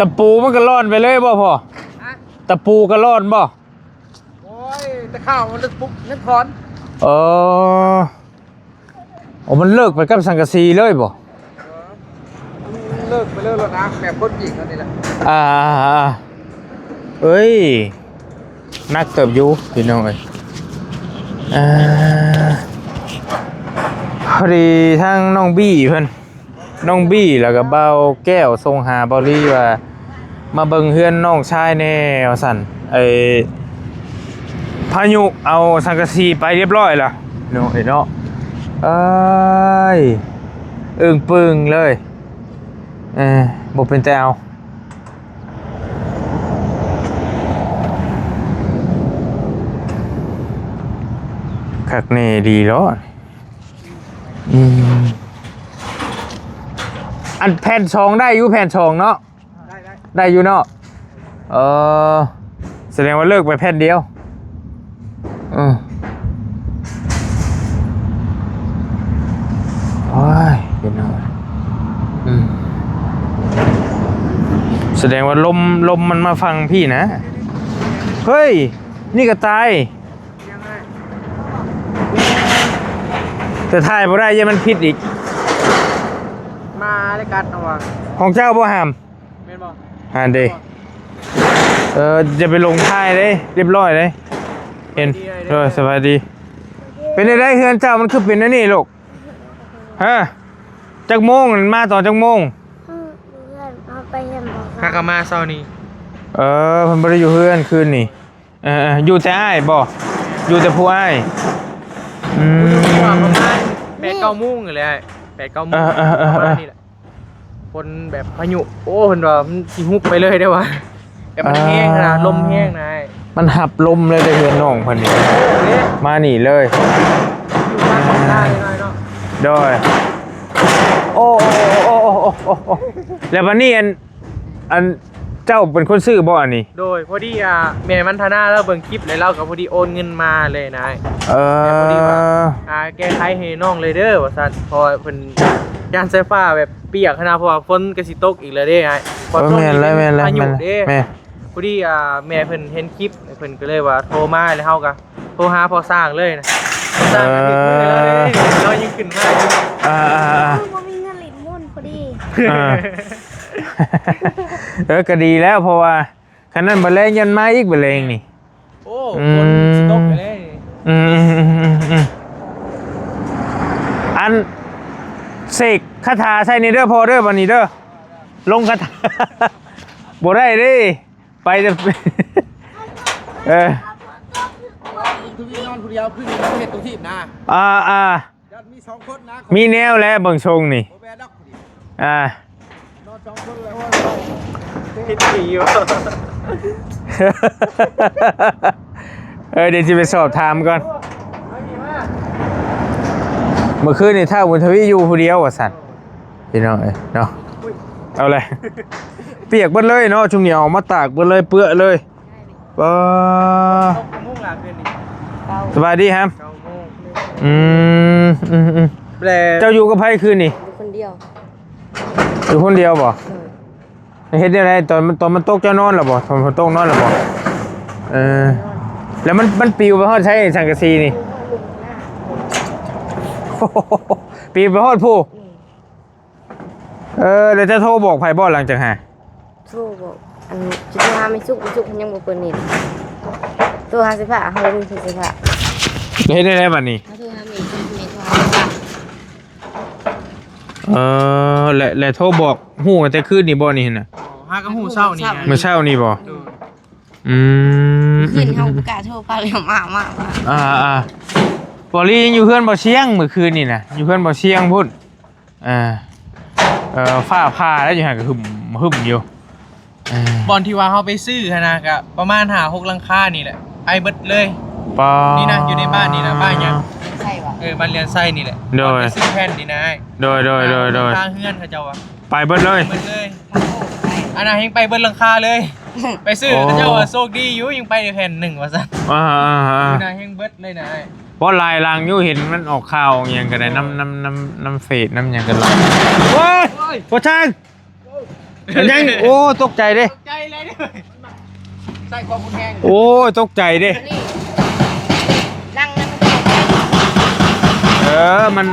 ະປູມັນກໍລ່ອນໄປເລີຍບໍ່ພໍ່? ຮະ? ຕະປູກໍລ່ອນບໍ່? ໂອ້ຍ ແຕ່ເຂົ້າມັນລຶກປຸກນຶກຖອນ. ເອີ ໂອ້ ມັນເລີກໄປກັບສັງກະສີເລີຍບໍ່? ເອີ ເລີກໄປເລີຍໂລດນະ ແບບຄົນຈີນເຮົານີ້ແຫຼະ. ອ່າ ເອີຍ ໜັກເຕີບຢູ່ພີ່ນ້ອງເອີຍ. ອ່າ ພໍດີທາງນ້ອງບີ້ເພິ່ນ ນ້ອງບີ້ ແລ້ວກໍບ່າວແກ້ວສົ່ງຫາບ່າວລີວ່າ ມາເບິ່ງເຮືອນນ້ອງຊາຍແດ່ວ່າຊັ້ນ. ໄອ້ພາຍຸເອົາສັງກະສີໄປຮຽບຮ້ອຍລະ ເນາະ ເອີຍເນາະ. ເອີຍ ອຶ້ງປຶ້ງເລີຍ ເອີ ບໍ່ເປັນແຕ່ເອົາ. ຄັກແນ່ດີເນາະ. ອືມ ອັນແຜ່ນສອງໄດ້ຢູ່ ແຜ່ນສອງເນາະ? ໄດ້ ໄດ້ ໄດ້ຢູ່ເນາະ. ເອີ ສະແດງວ່າເລີກໄປແຜ່ນດຽວ. ເອີ ໂອ້ຍ ເປັນຫຍັງ? ອືມ ສະແດງວ່າລົມ ລົມມັນມາຝັ່ງພີ້ນະ. ເຮີ້ຍ ນີ້ກໍຕາຍ ແຕ່ຖ່າຍບໍ່ໄດ້ ຢ້ານມັນຜິດອີກ. ມາລາຍການເຮົາວ່າ ຂອງເຈົ້າບໍ່ຫາມ? ແມ່ນບໍ່? ຫັ້ນເດ້. ເອີ ຢ່າໄປຫຼົງຖ່າຍເດ້ ຮຽບຮ້ອຍເດ້. ເຫັນ ສະບາຍດີ ເອີ ສະບາຍດີ. ເປັນຈັ່ງໃດເຮືອນເຈົ້າ ມັນຄືເປັນແນວນີ້ລູກ? ຮະ? ຈັກໂມງ? ມາຕອນຈັກໂມງ? ອືມ ເຮືອນ ເຮົາໄປເຮືອນບໍ່ ຫາກໍມາເຊົ້ານີ້. ເອີ ເພິ່ນບໍ່ໄດ້ຢູ່ເຮືອນຄືນນີ້. ເອີ ເອີ ຢູ່ແຕ່ອ້າຍບໍ່? ຢູ່ແຕ່ຜູ້ອ້າຍ. ອືມ ປະມານແປດເກົ້າໂມງນີ້ແຫຼະ ແປດເກົ້າໂມງ ເອີ ເອີ ເອີ ປະມານນີ້ແຫຼະ. ຝົນແບບພາຍຸ ໂອ້ ເພິ່ນວ່າມັນຊິຮຸບໄປເລີຍເດ້ວ່າ ແບບມັນແຮງນະ ອ່າ ລົມແຮງນະ. ມັນຮັບລົມເລີຍເດ້ ເຮືອນນ້ອງເພິ່ນນີ້ ເດ້ ມານີ້ເລີຍ. ຢູ່ບ້ານໄດ້ໜ້ອຍເນາະ. ໂດຍ. ໂອ້ ໂອ້ ແລ້ວບັດນີ້ ອັນ ອັນ ເຈົ້າເປັນຄົນຊື້ບໍ່ອັນນີ້? ໂດຍ ພໍດີ ອ່າ ແມ່ວັນທະນາລາວເບິ່ງຄລິບ ແລ້ວລາວກໍພໍດີໂອນເງິນມາເລີຍນາ. ເອີ ແລ້ວພໍດີວ່າ ອ່າ ແກ້ໄຂໃຫ້ນ້ອງເລີຍເດີວ່າຊັ້ນ ເພາະວ່າເພິ່ນຢ້ານສາຍຟ້າແບບປຽກຫັ້ນນະ ເພາະວ່າຝົນກໍຊິຕົກອີກແລ້ວເດ້ອ້າຍ. ເອີ ແມ່ນແລ້ວ ແມ່ນແລ້ວ ພາຍຸເດ້ ແມ່ນ. ພໍດີ ອ່າ ແມ່ເພິ່ນເຫັນຄລິບ ເພິ່ນກໍເລີຍວ່າໂທມາ ແລ້ວເຮົາກໍ ໂທຫາພໍ່ຊ່າງເລີຍນະ. ພໍ່ຊ່າງກໍຖືກມືແລ້ວເດ້ ເອີ ລາວຍັງຂຶ້ນມາຢູ່. ອ່າໆໆ ບໍ່ມີເງິນຫຼິ້ນໝູ່ພໍດີ. ອ່າ ເອີ ກໍດີແລ້ວ ເພາະວ່າຄັນນັ້ນບັດແລງຍັນມາອີກ ບັດແລງນີ້. ໂອ້ ອືມ ຝົນຊິຕົກໄປແລ້ວນີ້. ອືມໆໆໆ ອັນ ເສກຄາຖາໃສ່ນີ້ເດີພໍ່ເດີ ບັດນີ້ເດີ ລົງຄາຖາ ບໍ່ໄດ້ເດ້. ໄປແຕ່ ເອີ ທະວີນອນຜູ້ດຽວ ຄືນນີ້ເຮັດຕົວທີບນະ. ອ່າໆ ຢ້ານມີສອງຄົນນະ. ມີແນວແລ້ວເບິ່ງຊົງນີ້ ບໍ່ແມ່ນດອກ. ອ່າ ນອນສອງຄົນແລ້ວ ເຮັດດີຢູ່. ເອີ ດຽວຊິໄປສອບຖາມກ່ອນ. ເມື່ອຄືນນີ້ທ້າວບຸນທະວີຢູ່ຜູ້ດຽວວ່າຊັ້ນ. ພີ່ນ້ອງເອີຍເນາະ ເອົາແຫຼະ ປຽກເບິດເລີຍເນາະ ຊຸມນີ້ເອົາມາຕາກເບິດເລີຍ ເປື້ອເລີຍ. ປາ ສະບາຍດີຮະ. ອືມ ອືມ ອືມ ແລ້ວ ເຈົ້າຢູ່ກັບໃຜຄືນນີ້? ຢູ່ຄົນດຽວ. ຢູ່ຄົນດຽວບໍ່? ເຮັດແນວໃດ ຕອນ ຕອນມັນຕົກເຈົ້ານອນແລ້ວບໍ່? ຕອນມັນຕົກນອນແລ້ວບໍ່? ເອີ ແລ້ວມັນ ມັນປິວໄປຮອດໃສ ສັງກະສີນີ້? ປິວໄປຮອດຜູ້? ເອີ ແລ້ວຈະໂທບອກໃຜບໍ່ຫຼັງຈາກຫາ? ໂທບອກ ອັນ ຊິໂທຫາແມ່ສຸກ ແມ່ສຸກເພິ່ນຍັງບໍ່ເປີດເນັດ. ໂທຫາສາຍຟ້າ ເຮົາບໍ່ມີສາຍຟ້າ. ແລ້ວເຮັດແນວໃດບັດນີ້? ເຮົາໂທຫາແມ່ສຸກ ແມ່ໂທຫາສາຍຟ້າ. ເອີ ແລະ ແລະໂທບອກ ຮູ້ຕັ້ງແຕ່ຄືນນີ້ບໍ່ນີ້ຫັ້ນນະ? ຫາກໍຮູ້ເຊົ້ານີ້ນະ. ມື້ເຊົ້ານີ້ບໍ່? ໂດຍ. ອືມ ຄືນເຮົາບໍ່ກ້າໂທປາກແຫຼວມາກໆ. ອ່າໆ ບໍ່ລີຍັງຢູ່ເຮືອນບໍ່ຊຽງມື້ຄືນນີ້ນະ ຢູ່ເຮືອນບໍ່ຊຽງພຸ້ນ. ອ່າ ເອີ ຟ້າຜ່າແລ້ວຢູ່ຫັ້ນກໍຫຶ່ມໆຢູ່. ອ່າ ບ່ອນທີ່ວ່າເຮົາໄປຊື້ຫັ້ນນະ ກໍປະມານຫ້າຫົກຫຼັງຄານີ້ແຫຼະ ໄປເບິດເລີຍ. ປາ ນີ້ນະ ຢູ່ໃນບ້ານນີ້ນະ ບ້ານຫຍັງ? ໃຊ່ຫວາ? ເອີ ບ້ານລຽນໄຊນີ້ແຫຼະ. ໂດຍ ໄປຊື້ແຜ່ນນີ້ນະ. ໂດຍໆໆໆ ຫຼັງຄາເຮືອນເຂົາເຈົ້າວ່າ ໄປເບິດເລີຍ ເບິດເລີຍ. ອັນນັ້ນແຮ່ງໄປເບິດຫຼັງຄາເລີຍ. ໄປຊື້ ໂອ້ ເຂົາເຈົ້າວ່າໂຊກດີຢູ່ ຍັງໄປໄດ້ແຜ່ນໜຶ່ງວ່າຊັ້ນ. ອ່າໆໆ ຢູ່ນະແຮ່ງເບິດເລີຍນະ. ບໍ່ ຫຼາຍຫຼັງຢູ່ ເຫັນມັນອອກຂ່າວອອກຫຍັງກໍໄດ້ ນຳ ນຳ ນຳ ນຳເຟສນຳຫຍັງກໍຫຼາຍ. ໂອ້ຍ ໂອ້ຍ ພໍ່ຊ່າງ ມັນຍັງ ໂອ້ ຕົກໃຈເດ້ ໃຈເລີຍ ໃສ່ຄວາມຮຸນແຮງ ໂອ້ຍ ຕົກໃຈເດ້ ນີ້ ນັ່ງນຳ ເອີ ມັນ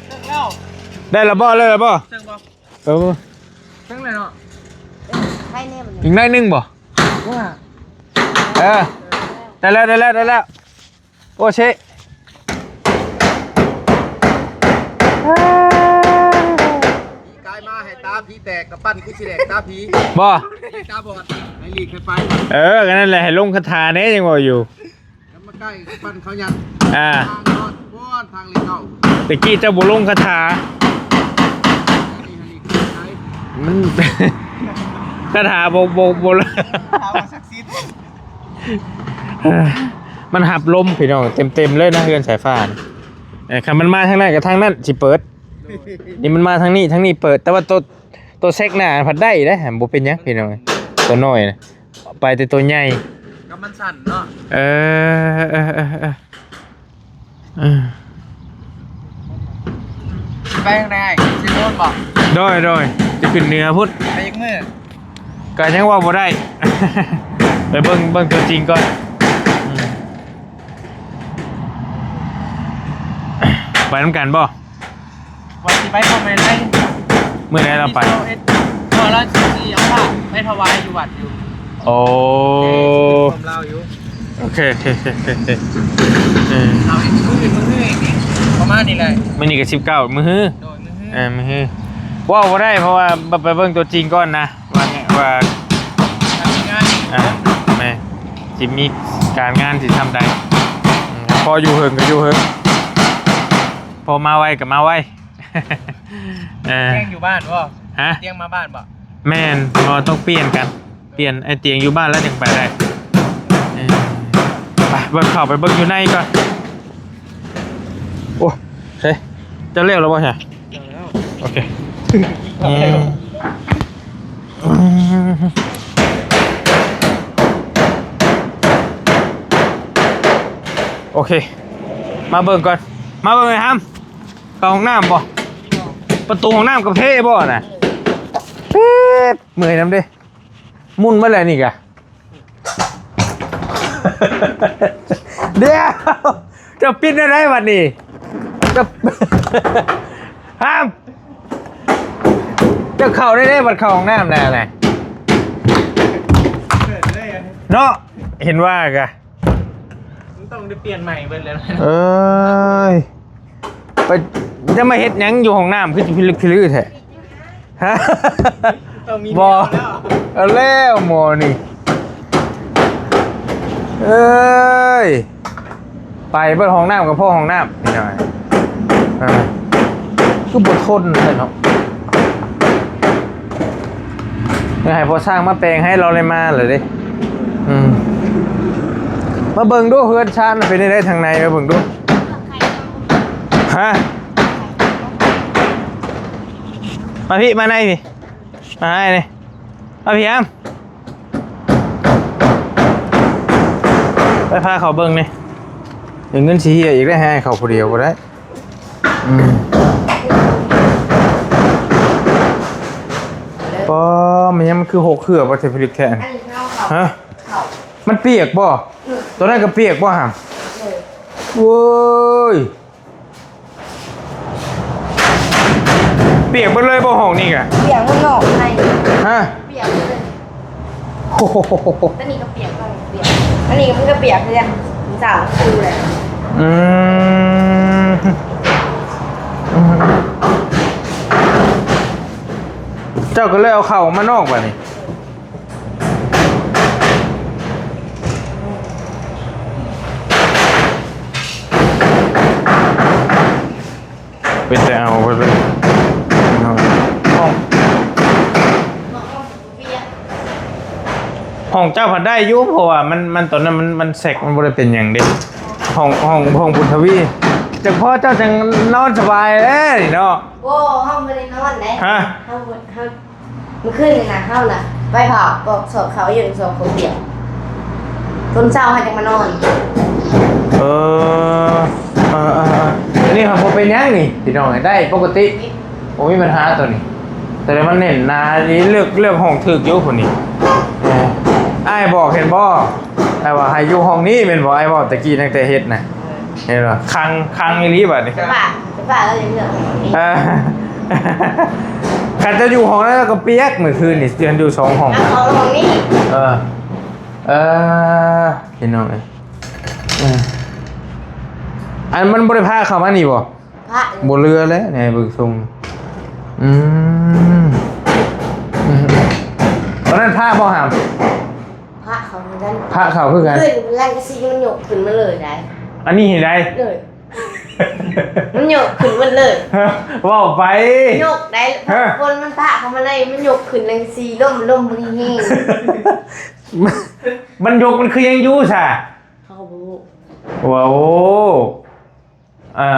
ເຊິ່ງແລ້ວ ໄດ້ລະບໍ່ ໄດ້ລະບໍ່ ເຊິ່ງບໍ່ ເອີ ເຊິ່ງແລ້ວເນາະ ໃຫ້ແນ່ ອີກໜ້ອຍໜຶ່ງບໍ່ ວ່າ ເອີ ໄດ້ແລ້ວ ໄດ້ແລ້ວ ໄດ້ແລ້ວ ໂອເຊ ກາຍມາໃຫ້ຕາຜີແຕກ ກະປັ່ນຄືຊິແດກຕາຜີ ບໍ່ ຕາບອດ ໃຫ້ຫຼີກໃຫ້ໄປ ເອີ ກະນັ້ນແຫຼະ ໃຫ້ລົງຄາຖາແດ່ ຍັງເວົ້າຢູ່ ກະມາໃກ້ ກະປັ່ນເຂົາຍັງ ອ່າ ທາງນອນ ບ່ອນທາງເລກເກົ້າ ຕະກີ້ເຈົ້າບໍ່ລົງຄາຖາ ອັນນີ້ ອັນນີ້ຄືໃສ ມັນ ຄາຖາບໍ່ ບໍ່ ບໍ່ ຄາຖາບໍ່ສັກສິດ ມັນຮັບລົມພີ່ນ້ອງ ເຕັມໆເລີຍນະ ເຮືອນສາຍຟ້ານີ້ ເອີ ຄັນມັນມາທາງນັ້ນກະທາງນັ້ນຊິເປີດ ນີ້ມັນມາທາງນີ້ ທາງນີ້ເປີດ ແຕ່ວ່າໂຕ ໂຕແຊກໜ້າພັດໄດ້ເດ້ ບໍ່ເປັນຫຍັງພີ່ນ້ອງ ໂຕນ້ອຍນະ ໄປແຕ່ໂຕໃຫຍ່ ກະມັນສັ້ນເນາະ ເອີ ເອີ ເອີ ເອີ ເອີ ໄປທາງໃດອ້າຍ ຊິໂດນບໍ່ ໂດຍ ໂດຍ ຊິຂຶ້ນເໜືອພຸ້ນ ໄປຈັກມື້ ກະຍັງເວົ້າບໍ່ໄດ້ ໄປເບິ່ງ ເບິ່ງຕົວຈິງກ່ອນ ອືມ ໄປນຳກັນບໍ່ ວ່າຊິໄປມື້ໃດ ມື້ໃດລາວໄປ ວັນທີຊາວເອັດ ເອີ ລາວຊິ ຊິເອົາພະໄປຖວາຍຢູ່ວັດຢູ່ ໂອ້ ເອີ ຊິຂຶ້ນຮ່ວມລາວຢູ່ ໂອເຄ ໂອເຄ ໂອເຄ ເອີ ເອົາອີກມື້ອື່ນ ມື້ອື່ນອີກນີ້ ປະມານນີ້ແຫຼະ ມື້ນີ້ກະສິບເກົ້າ ມື້ຮື ໂດຍ ມື້ຮື ເອີ ມື້ຮື ເວົ້າບໍ່ໄດ້ ເພາະວ່າໄປເບິ່ງຕົວຈິງກ່ອນນະ ວ່າ ວ່າ ການງານ ອ່າ ແມ່ນ ຊິມີການງານຊິຊ່ຳໃດ ອືມ ພໍຢູ່ເຫິງກະຢູ່ເຫິງ ພໍມາໄວກະມາໄວ ເອີ ຕຽງຢູ່ບ້ານບໍ່? ຮະ? ຕຽງມາບ້ານບໍ່? ແມ່ນ ເພາະວ່າຕ້ອງປ່ຽນກັນ ປ່ຽນໄອ້ຕຽງຢູ່ບ້ານແລ້ວຈຶ່ງໄປໄດ້ ເອີ ໄປເບິ່ງ ເຂົ້າໄປເບິ່ງຢູ່ໃນກ່ອນ ໂອ້ ເອີ ເຈົ້າແລ້ວແລ້ວບໍ່ຊະ? ແລ້ວ ໂອເຄ ອືມ ໂອເຄ ມາເບິ່ງກ່ອນ ມາເບິ່ງໄອ້ຫຳ ເຂົ້າຫ້ອງນ້ຳບໍ່? ປະຕູຫ້ອງນ້ຳກະເພບໍ່ນະ? ເອີ ເມື່ອຍນຳເດ້ ໝຸ່ນມາແລ້ວນີ້ກະ ດຽວ ເຈົ້າປິດແນວໃດບັດນີ້? ເຈົ້າ ຫ້າມ ເຈົ້າເຂົ້າໄດ້ເດ້ ບັດເຂົ້າຫ້ອງນ້ຳແລ້ວນະ ເນາະ ເຫັນວ່າກະ ມັນຕ້ອງໄດ້ປ່ຽນໃໝ່ເບິດແລ້ວ ເອີຍ ໄປ ຈະມາເຮັດຫຍັງຢູ່ຫ້ອງນ້ຳ ຄືຊິພິລຶກພິລືແທ້? ຮະ? ຕ້ອງມີ ບໍ່ ແລ້ວ ເອົາແລ້ວໝໍນີ້ ເອີຍ ໄປເບິດຫ້ອງນ້ຳກະພໍ້ຫ້ອງນ້ຳ ພີ່ນ້ອງ ອ່າ ຄືບໍ່ທົນແທ້ເນາະ. ໃຫ້ພໍ່ຊ່າງມາແປງໃຫ້ ລາວເລີຍມາແຫຼະເດ້ ອືມ ມາເບິ່ງດູເຮືອນຊານເປັນຈັ່ງໃດທາງໃນ ມາເບິ່ງດູ ຮະ ມາພີ້ ມາໃນພີ້ ມາໃນນີ້ ມາພີ້ ອາມ ໄປພາເຂົາເບິ່ງນີ້ ເງິນຊິເຫຍອີກແລ້ວ ໃຫ້ເຂົາຜູ້ດຽວບໍ່ໄດ້. ອືມ ປໍ ມັນຍັງ ມັນຄືຫົກເຄືອບໍ່ ເທຟລິກແທ້ ອັນນີ້ເຮົາເຂົ້າ ຮະ ເຂົ້າ ມັນປຽກບໍ່? ອືມ ໂຕນັ້ນກະປຽກບໍ່ຫຳ? ເອີ ໂອ້ຍ ປຽກເບິດເລີຍບໍ່ ຫ້ອງນີ້ກະ ປຽກໝົດນອກໃນ ຮະ ປຽກເບິດເລີຍ ໂອ້ໂຫ ອັນນີ້ກະປຽກ ອັນນີ້ກະປຽກຄືກັນ ສາມຄືແຫຼະ ອືມ ເຈົ້າກະເລີຍເອົາເຂົ້າອອກມານອກບາດນີ້ ເປັນແຕ່ເອົາເບິດເລີຍ ຫ້ອງ ຫ້ອງເຈົ້າພັດໄດ້ຢູ່ ເພາະວ່າມັນ ມັນ ຕອນນັ້ນມັນ ມັນແຊັກ ມັນບໍ່ໄດ້ເປັນຫຍັງເດ້ ຫ້ອງ ຫ້ອງ ຫ້ອງບຸນທະວີ ຈັກພໍເຈົ້າຈັ່ງນອນສະບາຍເດ້ເນາະ ໂອ້ ເຮົາບໍ່ໄດ້ນອນເດ້ ຮະ ເຮົາ ເຮົາ ມື້ຄືນນີ້ນະ ເຮົານະ ໄປເຝົ້າ ບອກສອບເຂົາຢູ່ ສອບເຂົາປຽກ ຕອນເຊົ້າເຮົາຈັ່ງມານອນ ເອີ ເອີ ເອີ ເອີ ອັນນີ້ເຮົາບໍ່ເປັນຫຍັງນີ້ ພີ່ນ້ອງ ໄດ້ປົກກະຕິ ບໍ່ມີບັນຫາໂຕນີ້ ແຕ່ມັນແໜ້ນໜາອີ່ຫຼີ ເລືອກ ເລືອກຫ້ອງຖືກຢູ່ພຸ້ນນີ້. ເອີ ອ້າຍບອກເຫັນບໍ່? ອ້າຍວ່າໃຫ້ຢູ່ຫ້ອງນີ້ແມ່ນບໍ່? ອ້າຍເວົ້າຕະກີ້ຕັ້ງແຕ່ເຮັດນະ ເຫັນບໍ່? ຄັງ ຄັງອີ່ຫຼີບາດນີ້. ສະພາ ສະພາເອີ ເລືອກຫ້ອງນີ້ ເອີ ຄັນຈະຢູ່ຫ້ອງນັ້ນລະກໍປຽກ ມື້ຄືນນີ້ ເດືອນຢູ່ສອງຫ້ອງ ເອົາຫ້ອງນີ້. ເອີ ເອີ ພີ່ນ້ອງເອີຍ ເອີ ອັນມັນບໍ່ໄດ້ພາເຂົ້າມານີ້ບໍ່? ພະ ບໍ່ເຫຼືອແລ້ວ ໃນເບິ່ງຊົງ. ອືມ ອືມ ຕອນນັ້ນພະບໍ່ຫາມ? ພະເຂົ້າຄືກັນ ພະເຂົ້າຄືກັນ. ຂຶ້ນຫຼັງກະສີມັນຍົກຂຶ້ນມາເລີຍໄດ໋ ອັນນີ້ເຫັນໄດ໋ ເອີ ມັນຍົກຂຶ້ນໝົດເລີຍ. ເວົ້າໄປ ຍົກໄດ້ ເອີ ຄົນມັນພະເຂົ້າມາໃນ ມັນຍົກຂຶ້ນຫຼັງກະສີ ລົມ ລົມບໍ່ແຮງ ມັນຍົກ ມັນຄືຍັງຢູ່ຊະ? ເຮົາບໍ່ຮູ້ ວ້າວ ອ່າ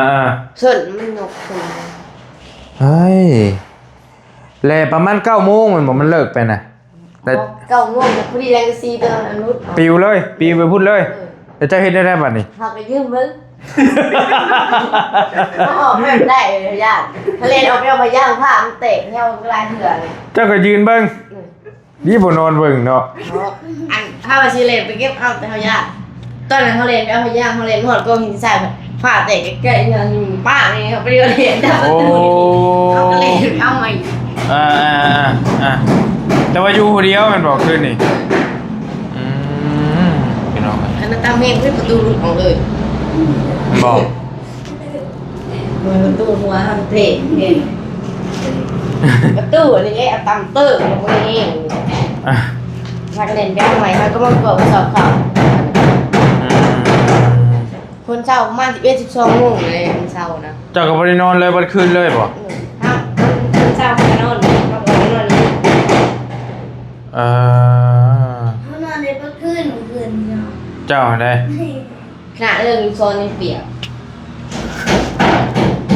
ໆ ເຊິ່ນມັນຍົກຂຶ້ນ. ເຮີ້ຍ ແລະປະມານເກົ້າໂມງແມ່ນບໍ່ ມັນເລີກໄປນະ? ແຕ່ເກົ້າໂມງພໍດີແລ້ວ ກໍສີ່ໂມງ ອັນຫຼຸດ ປິວເລີຍ ປິວໄປພຸ້ນເລີຍ. ເອີ ແລ້ວເຈົ້າເຮັດແນວໃດບາດນີ້? ເຮົາກໍຢືນເບິ່ງ ເຮົາອອກແບບໄດ້ ຢ້ານ ຖ້າເລນອອກແບບວ່າຢ້ານຜ້າມັນແຕກ ແຖວຫຼາຍເທື່ອ. ເຈົ້າກໍຢືນເບິ່ງ ເອີ ດີບໍ່ນອນເບິ່ງເນາະ. ເນາະ ອັນເຮົາວ່າຊິເລນໄປເກັບເອົາ ແຕ່ເຮົາຢ້ານ. ຕອນນັ້ນເຮົາເລນໄປເອົາພະຍາມ ເຮົາເລນຮອດກ້ອງຫີນຊາຍ ຟ້າແຕກໃກ້ໆ ນັ້ນປ້າງນີ້ ເຮົາໄປເລນໄດ້ປະຕູ ໂອ້ ເຮົາກໍເລນໄປເອົາໃໝ່. ອ່າໆໆ ແຕ່ວ່າຢູ່ຜູ້ດຽວແມ່ນບໍ່ຄືນນີ້? ອືມ ພີ່ນ້ອງ ຄັນຕາມແຮງຄືປະຕູຫຼຸດອອກເລີຍ ບໍ່? ເປີດປະຕູຫົວຫັ້ນເພະ ປະຕູອັນນີ້ເດ້ ເອົາຕຳເຕີ ບໍ່ມີ ອ່ະ ພາກັນເຫຼັ້ນແບບໃໝ່ ເຮົາກໍມາກວດສອບເຂົາ. ອືມ ຄົນເຊົ້າປະມານສິບເອັດ ສິບສອງໂມງເລີຍ ຄົນເຊົ້ານະ. ເຈົ້າກໍບໍ່ໄດ້ນອນເລີຍ ບໍ່ໄດ້ຄືນເລີຍບໍ່? ອືມ ເຮົາ ຄົນ ຄົນເຊົ້າກໍນອນ ເຮົາກໍໄດ້ນອນ. ເອີ ເຮົານອນໄດ້ເບິດຄືນ ມື້ຄືນເນາະ ເຈົ້າຫັ້ນໃດ. ຂະໜາດເລື່ອງລູກສອນຍັງປຽກ.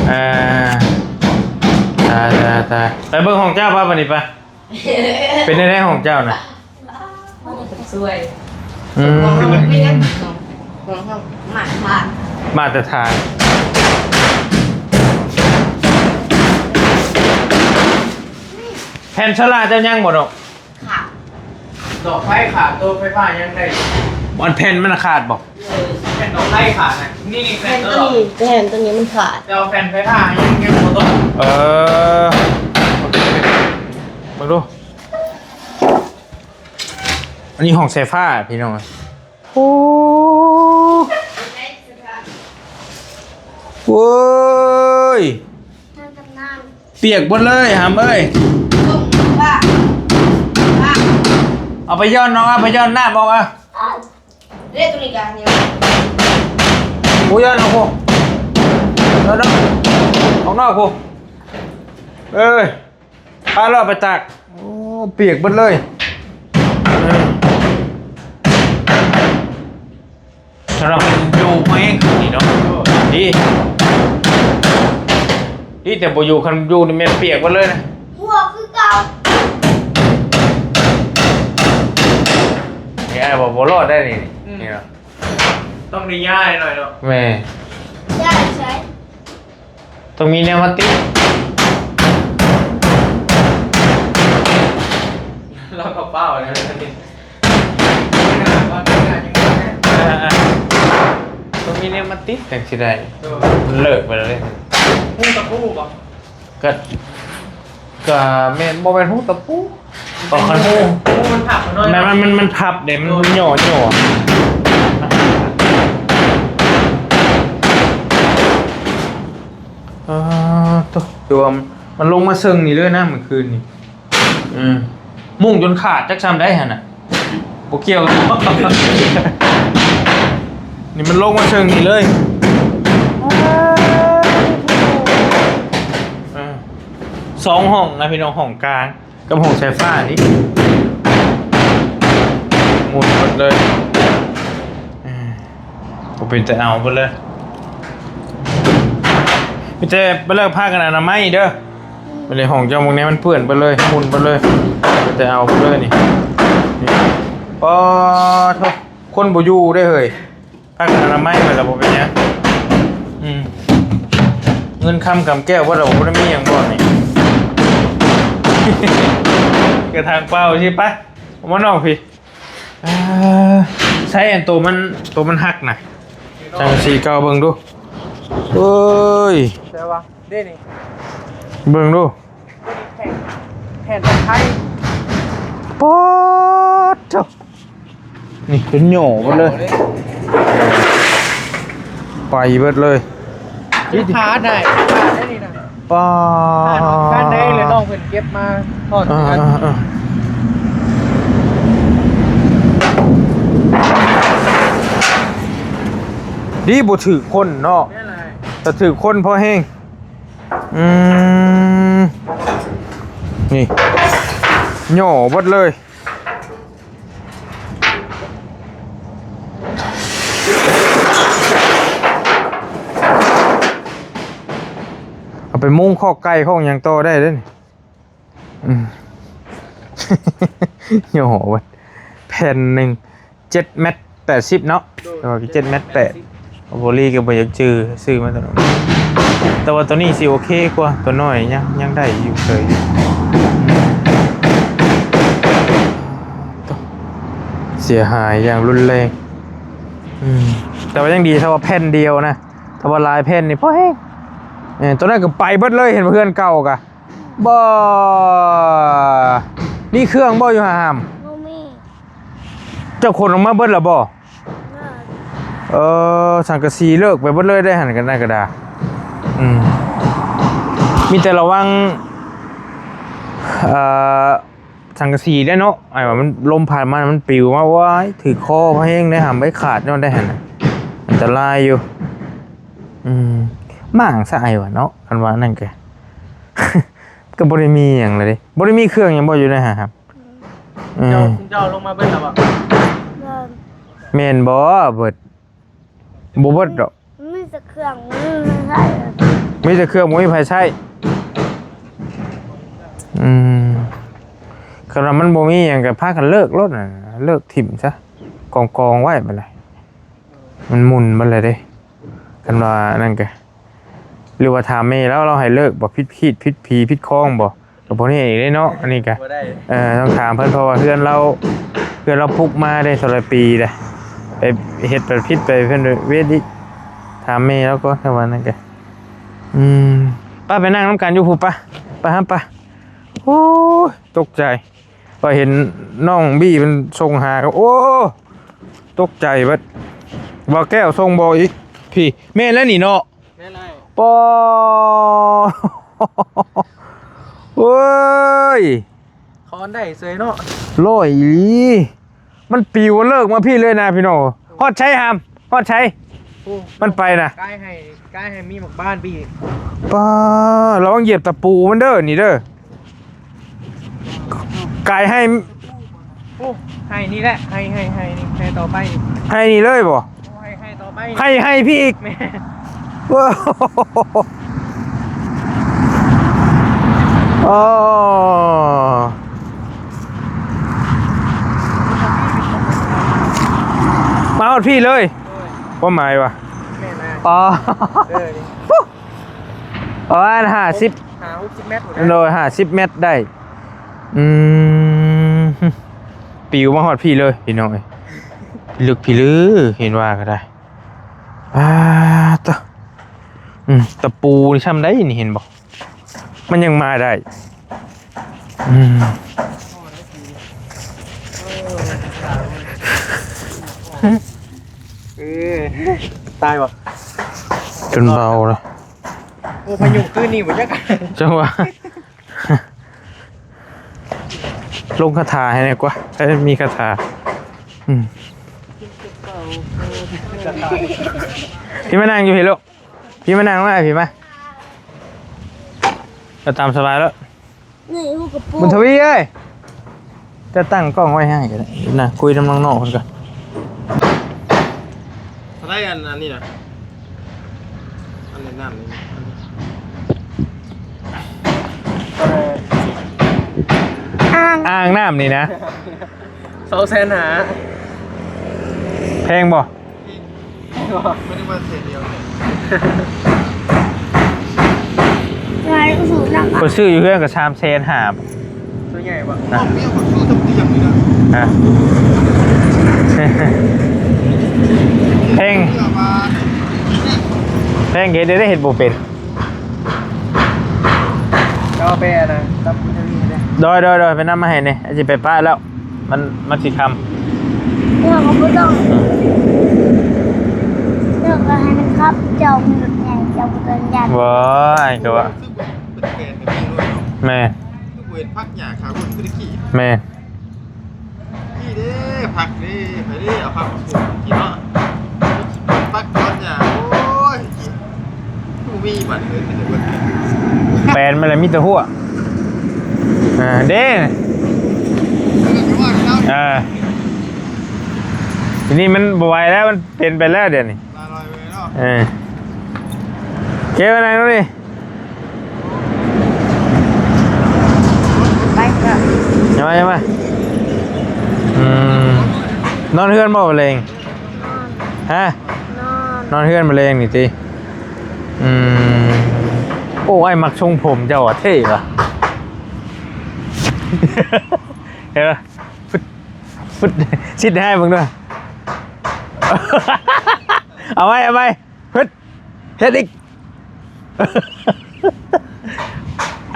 ເອີ ຕາຍ ຕາຍ ຕາຍ. ໄປເບິ່ງຫ້ອງເຈົ້າປະ ບາດນີ້ປະ. ເປັນແນວໃດຫ້ອງເຈົ້ານະ? ສວຍ. ອືມ ຂອງເຮົາເປັນຫຍັງ? ຂອງເຮົາມາດຕະຖານ ມາດຕະຖານ. ແຜ່ນໂຊລາເຈົ້າຍັງບໍ່ນ້ອງ? ຂາດ ດອກໄຟຂາດ ໂຕໄຟຟ້າຍັງໄດ້ຢູ່. ອັນແຜ່ນມັນຂາດບໍ່? ໂດຍ ແຜ່ນດອກໄຟຂາດນະ. ນີ້ ນີ້ແຜ່ນໂຕນີ້ ແຜ່ນໂຕນີ້ມັນຂາດ ແຕ່ວ່າແຜ່ນໄຟຟ້າຍັງ ຍັງບໍ່ຕົກ. ເອີ ໂອເຄ ເບິ່ງດູ. ອັນນີ້ຫ້ອງສາຍຟ້າພີ່ນ້ອງ. ໂອ້ ໂອ້ຍ ປຽກເບິດເລີຍຫຳເອີຍ. ເອົາໄປຢ່ອນນ້ອງ ເອົາໄປຢ່ອນນ້ຳອອກ. ເດ້ ຕົວນີ້ກະ ໂອ້ຍ ຢ່ອນອອກພຸ້ນ ເດີ ອອກນອກພຸ້ນ ເອີຍ. ພາເລາະໄປຕາກ. ໂອ້ ປຽກເບິດເລີຍ. ເອີ ສຳລັບຢູ່ພໍແຮງຄືນນີ້ເນາະ ດີ ດີແຕ່ບໍ່ຢູ່ ຄັນຢູ່ນີ້ແມ່ນປຽກເບິດເລີຍນະ. ຫົວຄືເກົ່າ ນີ້ອ້າຍວ່າບໍ່ລອດໄດ້ນີ້. ອືມ ນີ້ເນາະ ຕ້ອງໄດ້ຍ້າຍໜ້ອຍເນາະ. ແມ່ນ ຍ້າຍໃສ? ຕ້ອງມີແນວມາຕິດ. ລາວກໍເປົ້າແລ້ວນີ້ ຕ້ອງມີແນວມາຕິດຈັ່ງຊິໄດ້. ໂດຍ ມັນເລີກໄປແລ້ວເດ້. ຮູ້ຕະປູບໍ່? ກໍ ກໍແມ່ນ ບໍ່ແມ່ນຮູ້ຕະປູ. ຕອນຄັນ ໂອ້ ມັນພັບເນາະ ແມ່ນ ມັນ ມັນ ມັນພັບເດ້ ມັນຫຍໍ້ໆ. ອ່າ ໂຕ ຄືວ່າມັນລົງມາເຊິ່ງນີ້ເລີຍນະ ມື້ຄືນນີ້. ອືມ ມຸ້ງຈົນຂາດ ຈັກຊ່ຳໃດຫັ້ນນະ. ບໍ່ກ່ຽວກັນ ນີ້ມັນລົງມາເຊິ່ງນີ້ເລີຍ. ເອີ ສອງຫ້ອງນະພີ່ນ້ອງ ຫ້ອງກາງ ກັບຫ້ອງສາຍຟ້ານີ້ ໝູນໝົດເລີຍ. ເອີ ບໍ່ເປັນຕາເອົາເບິດເລີຍ. ມີແຕ່ໄປເລີກຜ້າກັນອະນາໄມເດີ. ບັດນີ້ຫ້ອງເຈົ້າໝ່ອງນີ້ມັນເປື້ອນເບິດເລີຍ ໝູນເບິດເລີຍ. ມີແຕ່ເອົາເບິດເລີຍນີ້ ນີ້ ປາໂທ້ ຄົນບໍ່ຢູ່ເດ້ເຮີ້ຍ. ຜ້າກັນອະນາໄມເບິດລະບໍ່ເປັນຫຍັງ. ອືມ ເງິນຄຳກຳແກ້ວເບິດລະບໍ່ ບໍ່ໄດ້ມີຫຍັງບໍ່ນີ້. ກະຖາງເປົ່າຊິໄປ ເອົາມານອກພີ້. ເອີ ໃຊ້ອັນໂຕມັນ ໂຕມັນຫັກນະ ສັງກະສີເກົ່າເບິ່ງດູ. ເອີຍ ແຕ່ວ່າ ເດ້ນີ້ ເບິ່ງດູ ແຜ່ນ ແຜ່ນໄທ ປາດໂທ້ ນີ້ເປັນຫຍໍ້ເບິດເລີຍ ໄປເບິດເລີຍ ຂາດໄດ້ ຂາດໄດ້ນີ້ນະ ປາດ ຂາດໄດ້ເລີຍ ນ້ອງເພິ່ນເກັບມາທອດ ອ່າ ເດືອນ ອ່າ ອ່າ ດີບໍ່ຖືກຄົນເນາະ ແມ່ນແຫຼະ ຖ້າຖືກຄົນພໍແຮງ. ອືມ ນີ້ ຫຍໍ້ເບິດເລີຍ ເອົາໄປມຸງຄອກໄກ່ຄອກຫຍັງຕໍ່ໄດ້ເດ້. ອືມ ຫຍໍ້ເບິດ ແຜ່ນໜຶ່ງ ເຈັດແມັດແປດສິບເນາະ ໂດຍ ແຕ່ວ່າເຈັດແມັດແປດ ແປດສິບ ໂອໂບລີກໍບໍ່ຢາກຈື່ ຊື້ມາຕົວນັ້ນ ແຕ່ວ່າຕົວນີ້ຊິໂອເຄກວ່າ ຕົວນ້ອຍຍັງ ຍັງໄດ້ຢູ່ເຊີຍ ເສຍຫາຍຢ່າງຮຸນແຮງ ອືມ ແຕ່ວ່າຍັງດີ ຖ້າວ່າແຜ່ນດຽວນະ ຖ້າວ່າຫຼາຍແຜ່ນນີ້ພໍແຮງ ເອີ ຕົວນັ້ນກໍໄປເບິດເລີຍ ເຫັນບໍ່ ເຮືອນເກົ່າກະ ບໍ່ ມີເຄື່ອງບໍ່ຢູ່ຫັ້ນຫຳ? ບໍ່ມີ. ເຈົ້າຂົນອອກມາເບິດແລ້ວບໍ່? ເລີກ. ເອີ ສັງກະສີເລີກໄປເບິດເລີຍໄດ໋ຫັ້ນ ກັນນັ້ນກະດາ ອືມ ມີແຕ່ລະວັງ ເອີ ສັງກະສີແຫຼະເນາະ ອ້າຍວ່າມັນລົມພັດມາມັນປິວມາ ໂອ້ຍ ຖືກຄໍພະແຮງໄດ໋ຫຳ ໄວ້ຂາດຍ້ອນໄດ້ຫັ້ນນະ ອັນຕະລາຍຢູ່ ອືມ ມ້າງຊະ ອ້າຍວ່າເນາະ ຄັນວ່ານັ້ນກະ ກໍບໍ່ໄດ້ມີຫຍັງລະເດ້ ບໍ່ໄດ້ມີເຄື່ອງຫຍັງບໍ່ຢູ່ໃນຫັ້ນຫຳ? ອືມ ເຈົ້າ ເຈົ້າລົງມາເບິດແລ້ວບໍ່? ແມ່ນບໍ່? ເບິດ ບໍ່ເບິດດອກ ມີແຕ່ເຄື່ອງ ມີໃຜໃຊ້ ມີແຕ່ເຄື່ອງ ບໍ່ມີໃຜໃຊ້ ອືມ ຄັນວ່າມັນບໍ່ມີຫຍັງກໍພາກັນເລີກໂລດນະ ເລີກຖິ້ມຊະ ກອງໆໄວ້ບັດນີ້ ມັນໝຸ່ນເບິດແລ້ວເດ້ ຄັນວ່ານັ້ນກະ ຫຼືວ່າຖາມແມ່ລາວ ລາວໃຫ້ເລີກບໍ່? ຜິດຂີດຜິດຜີຜິດຄອງບໍ່? ກໍບໍ່ແນ່ອີກເດ້ເນາະ ອັນນີ້ກະ ບໍ່ໄດ້ ເອີ ຕ້ອງຖາມເພິ່ນ ເພາະວ່າເຮືອນລາວ ເຮືອນລາວປຸກມາໄດ້ເທົ່າຫຼາຍປີແລ້ວ ໄປເຮັດໄປຜິດໄປເພິ່ນເວດອີກ ຖາມແມ່ລາວກ່ອນ ຖ້າວ່ານັ້ນກະ ອືມ ໄປ ໄປນັ່ງນຳກັນຢູ່ພຸ້ນ ໄປ ໄປຫາ ໄປ ໂອ້ຍ ຕົກໃຈ ວ່າເຫັນນ້ອງບີ້ເພິ່ນສົ່ງຫາກໍ ໂອ້ ຕົກໃຈເບິດ ວ່າແກ້ວສົ່ງບໍ່ອີກ ພີ້ ແມ່ນແລ້ວນີ້ເນາະ ແມ່ນແລ້ວ ປໍ ໂອ້ຍ ຄອນໄດ້ເສີຍເນາະ ຮ້ອຍອີ່ຫຼີ ມັນປິວເລີກມາພີ້ເລີຍນະພີ່ນ້ອງ ຮອດໃສຫຳ ຮອດໃສ ໂອ້ ມັນໄປນະ ກາຍໃຫ້ ກາຍໃຫ້ມີໝາກບານປີ ປາ ລະວັງຢຽບຕະປູມັນເດີ ນີ້ເດີ ກາຍໃຫ້ ໂອ້ ໃຫ້ນີ້ແຫຼະ ໃຫ້ ໃຫ້ ໃຫ້ນີ້ ໃຫ້ຕໍ່ໄປນີ້ ໃຫ້ນີ້ເລີຍບໍ່? ໂອ້ ໃຫ້ ໃຫ້ຕໍ່ໄປນີ້ ໃຫ້ ໃຫ້ພີ້ອີກ ແມ່ນ ໂອ້ ມາຮອດພີ້ເລີຍ ໂດຍ ຄວາມໝາຍວ່າ ແມ່ນນະ ອໍ ເອີ ນີ້ ປະມານຫ້າສິບ ຫ້າຫົກສິບແມັດພຸ້ນນະ ໂດຍ ຫ້າສິບແມັດໄດ້ ອືມ ປິວມາຮອດພີ້ເລີຍພີ່ນ້ອງເອີຍ ເລິກພີ້ເລີຍ ເຫັນວ່າກໍໄດ້ ປາດໂທ້ ອືມ ຕະປູນີ້ຊ່ຳໃດນີ້ ເຫັນບໍ່? ມັນຍັງມາໄດ້ ອືມ ເອີ ຕາຍບໍ່? ຈົນເບົາແລ້ວ ໂອ້ ພາຍຸຄືນນີ້ບໍ່ຈັກ ຈັ່ງວ່າ ລົງຄາຖາໃຫ້ແດ່ກວ່າ ໃຜມີຄາຖາ ອືມ ພີ່ມານັ່ງຢູ່ພີ້ລູກ ພີ່ມານັ່ງມາ ພີ່ມາ ກໍຕາມສະບາຍແລ້ວ ບຸນທະວີເອີຍ ຈະຕັ້ງກ້ອງໄວ້ໃຫ້ກໍໄດ້ນະ ຄຸຍນຳນ້ອງໆເພິ່ນກ່ອນ ເທົ່າໃດອັນ ອັນນີ້ນະ ອັນນັ້ນ ອ່າງ ອ່າງນ້ຳນີ້ນະ ສອງແສນຫ້າ ແພງບໍ່? ບໍ່ໄດ້ວ່າເສດດຽວ ເພິ່ນຊື້ຢູ່ເຮືອນກໍສາມແສນຫ້າ ຕົວໃຫຍ່ບໍ່? ນະ ຮະ ແພງ ແພງເຮັດໄດ້ ເຮັດບໍ່ເປັນ. ເຈົ້າໄປອັນນັ້ນ ຕຳບັກຫຸ່ງເດີ ໂດຍ ໂດຍ ໂດຍ ໄປນຳມາໃຫ້ແດ່ ຊິໄປປະແລ້ວ ມັນ ມັນຊິຄ່ຳ. ເຮົາກໍບໍ່ຕ້ອງ ອືມ ເຈົ້າກໍໃຫ້ມັນຂັບ ເຈົ້າມີລົດໃຫຍ່ ເຈົ້າບໍ່ຕ້ອງຢ້ານ. ໂອ້ຍ ກໍວ່າ ແມ່ນ ຄືບໍ່ເຫັນຜັກຫຍ້າຂາຫຸ່ນຄືໄດ້ຂີ່. ແມ່ນ. ນີ້ເດ້ ຜັກເດ້ ໃຜເດ້ເອົາຜັກມາປູກກິນເນາະ ຜັກຕອນຫຍ້າ. ໂອ້ຍ ບໍ່ມີບັດເລີຍ ມີແຕ່ເບິດ ແປນມາແລ້ວມີແຕ່ຫົວ. ອ່າ ເດ້ ເອີ ທີນີ້ມັນບໍ່ໄຫວແລ້ວ ມັນເປັນໄປແລ້ວດຽວນີ້. ເອີ ເກັບໄວ້ໃນນັ້ນນີ້. ໄປເຖາະ ຢ່າມາ ຢ່າມາ. ອືມ ນອນເຮືອນບໍ່ ມື້ແລງ? ຮະ ນອນ ນອນເຮືອນມື້ແລງນີ້ຕິ. ອືມ ໂອ້ ອ້າຍມັກຊົງຜົມເຈົ້າວ່ະ ເທ່ວ່ະ ເຫັນບໍ່? ຟຶດ ຟຶດ ຊິດໃຫ້ເບິ່ງດ້ວຍ. ເອົາໄວ້ ເອົາໄວ້ ເຮັດ ເຮັດອີກ.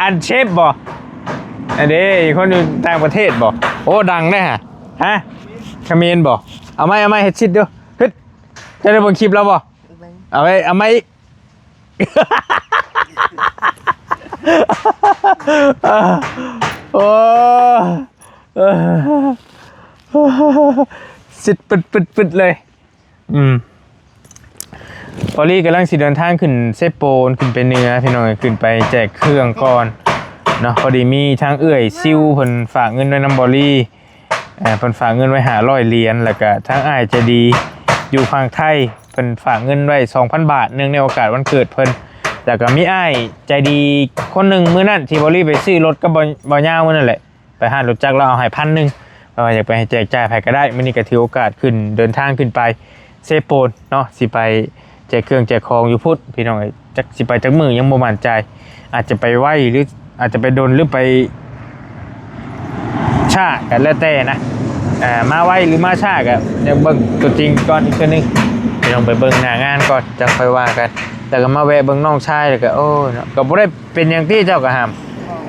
ອັນເຊບບໍ່? ອັນເດ້ ຄົນຢູ່ຕ່າງປະເທດບໍ່? ໂອ້ ດັງເດ້ຫະ ຮະ ຂະເໝນບໍ່? ເອົາໃໝ່ ເອົາໃໝ່ ເຮັດຊິດດູ ເຮັດ ເຈົ້າໄດ້ເບິ່ງຄລິບລາວບໍ່? ເບິ່ງ ເອົາໄວ້ ເອົາໃໝ່ອີກ. ໂອ້ ຊິດປຶດໆໆເລີຍ. ອືມ ພໍລີກຳລັງຊິເດີນທາງຂຶ້ນເຊໂປນ ຂຶ້ນໄປເໜືອ ພີ່ນ້ອງເອີຍ ຂຶ້ນໄປແຈກເຄື່ອງກ່ອນເນາະ. ພໍດີມີທາງເອື້ອຍຊິວເພິ່ນຝາກເງິນໄວ້ນຳບໍລີ ເອີ ເພິ່ນຝາກເງິນໄວ້ຫ້າຮ້ອຍຫຼຽນ ແລ້ວກະທາງອ້າຍໃຈດີຢູ່ຝັ່ງໄທ ເພິ່ນຝາກເງິນໄວ້ສອງພັນບາດ ເນື່ອງໃນໂອກາດວັນເກີດເພິ່ນ ແລ້ວກະມີອ້າຍໃຈດີຄົນໜຶ່ງ ມື້ນັ້ນທີ່ບໍລີໄປຊື້ລົດກັບ ບໍ່ ບໍ່ຍາວມື້ນັ້ນແຫຼະ. ໄປຮ້ານລົດຈັກ ລາວເອົາໃຫ້ພັນໜຶ່ງ ເພາະວ່າຢາກໄປໃຫ້ແຈກຈ່າຍໃຜກໍໄດ້. ມື້ນີ້ກໍຖືໂອກາດຂຶ້ນ ເດີນທາງຂຶ້ນໄປເຊໂປນເນາະ ຊິໄປແຈກເຄື່ອງແຈກຂອງຢູ່ພຸ້ນ ພີ່ນ້ອງເອີຍ. ຈັກຊິໄປຈັກມື້ຍັງບໍ່ໝັ້ນໃຈ ອາດຈະໄປໄວ ຫຼື ອາດຈະໄປດົນ ຫຼື ໄປຊ້າ ກໍແລ້ວແຕ່ນະ. ອ່າ ມາໄວ ຫຼື ມາຊ້າ ກໍຍັງເບິ່ງຕົວຈິງກ່ອນອີກເທື່ອໜຶ່ງ ພີ່ນ້ອງ ໄປເບິ່ງໜ້າງານກ່ອນ ຈັ່ງຄ່ອຍວ່າກັນ. ແລ້ວກໍມາແວະເບິ່ງນ້ອງຊາຍ ແລ້ວກໍ ໂອ້ຍເນາະ ກໍບໍ່ໄດ້ ເປັນຫຍັງຕິ ເຈົ້າກະຫາມ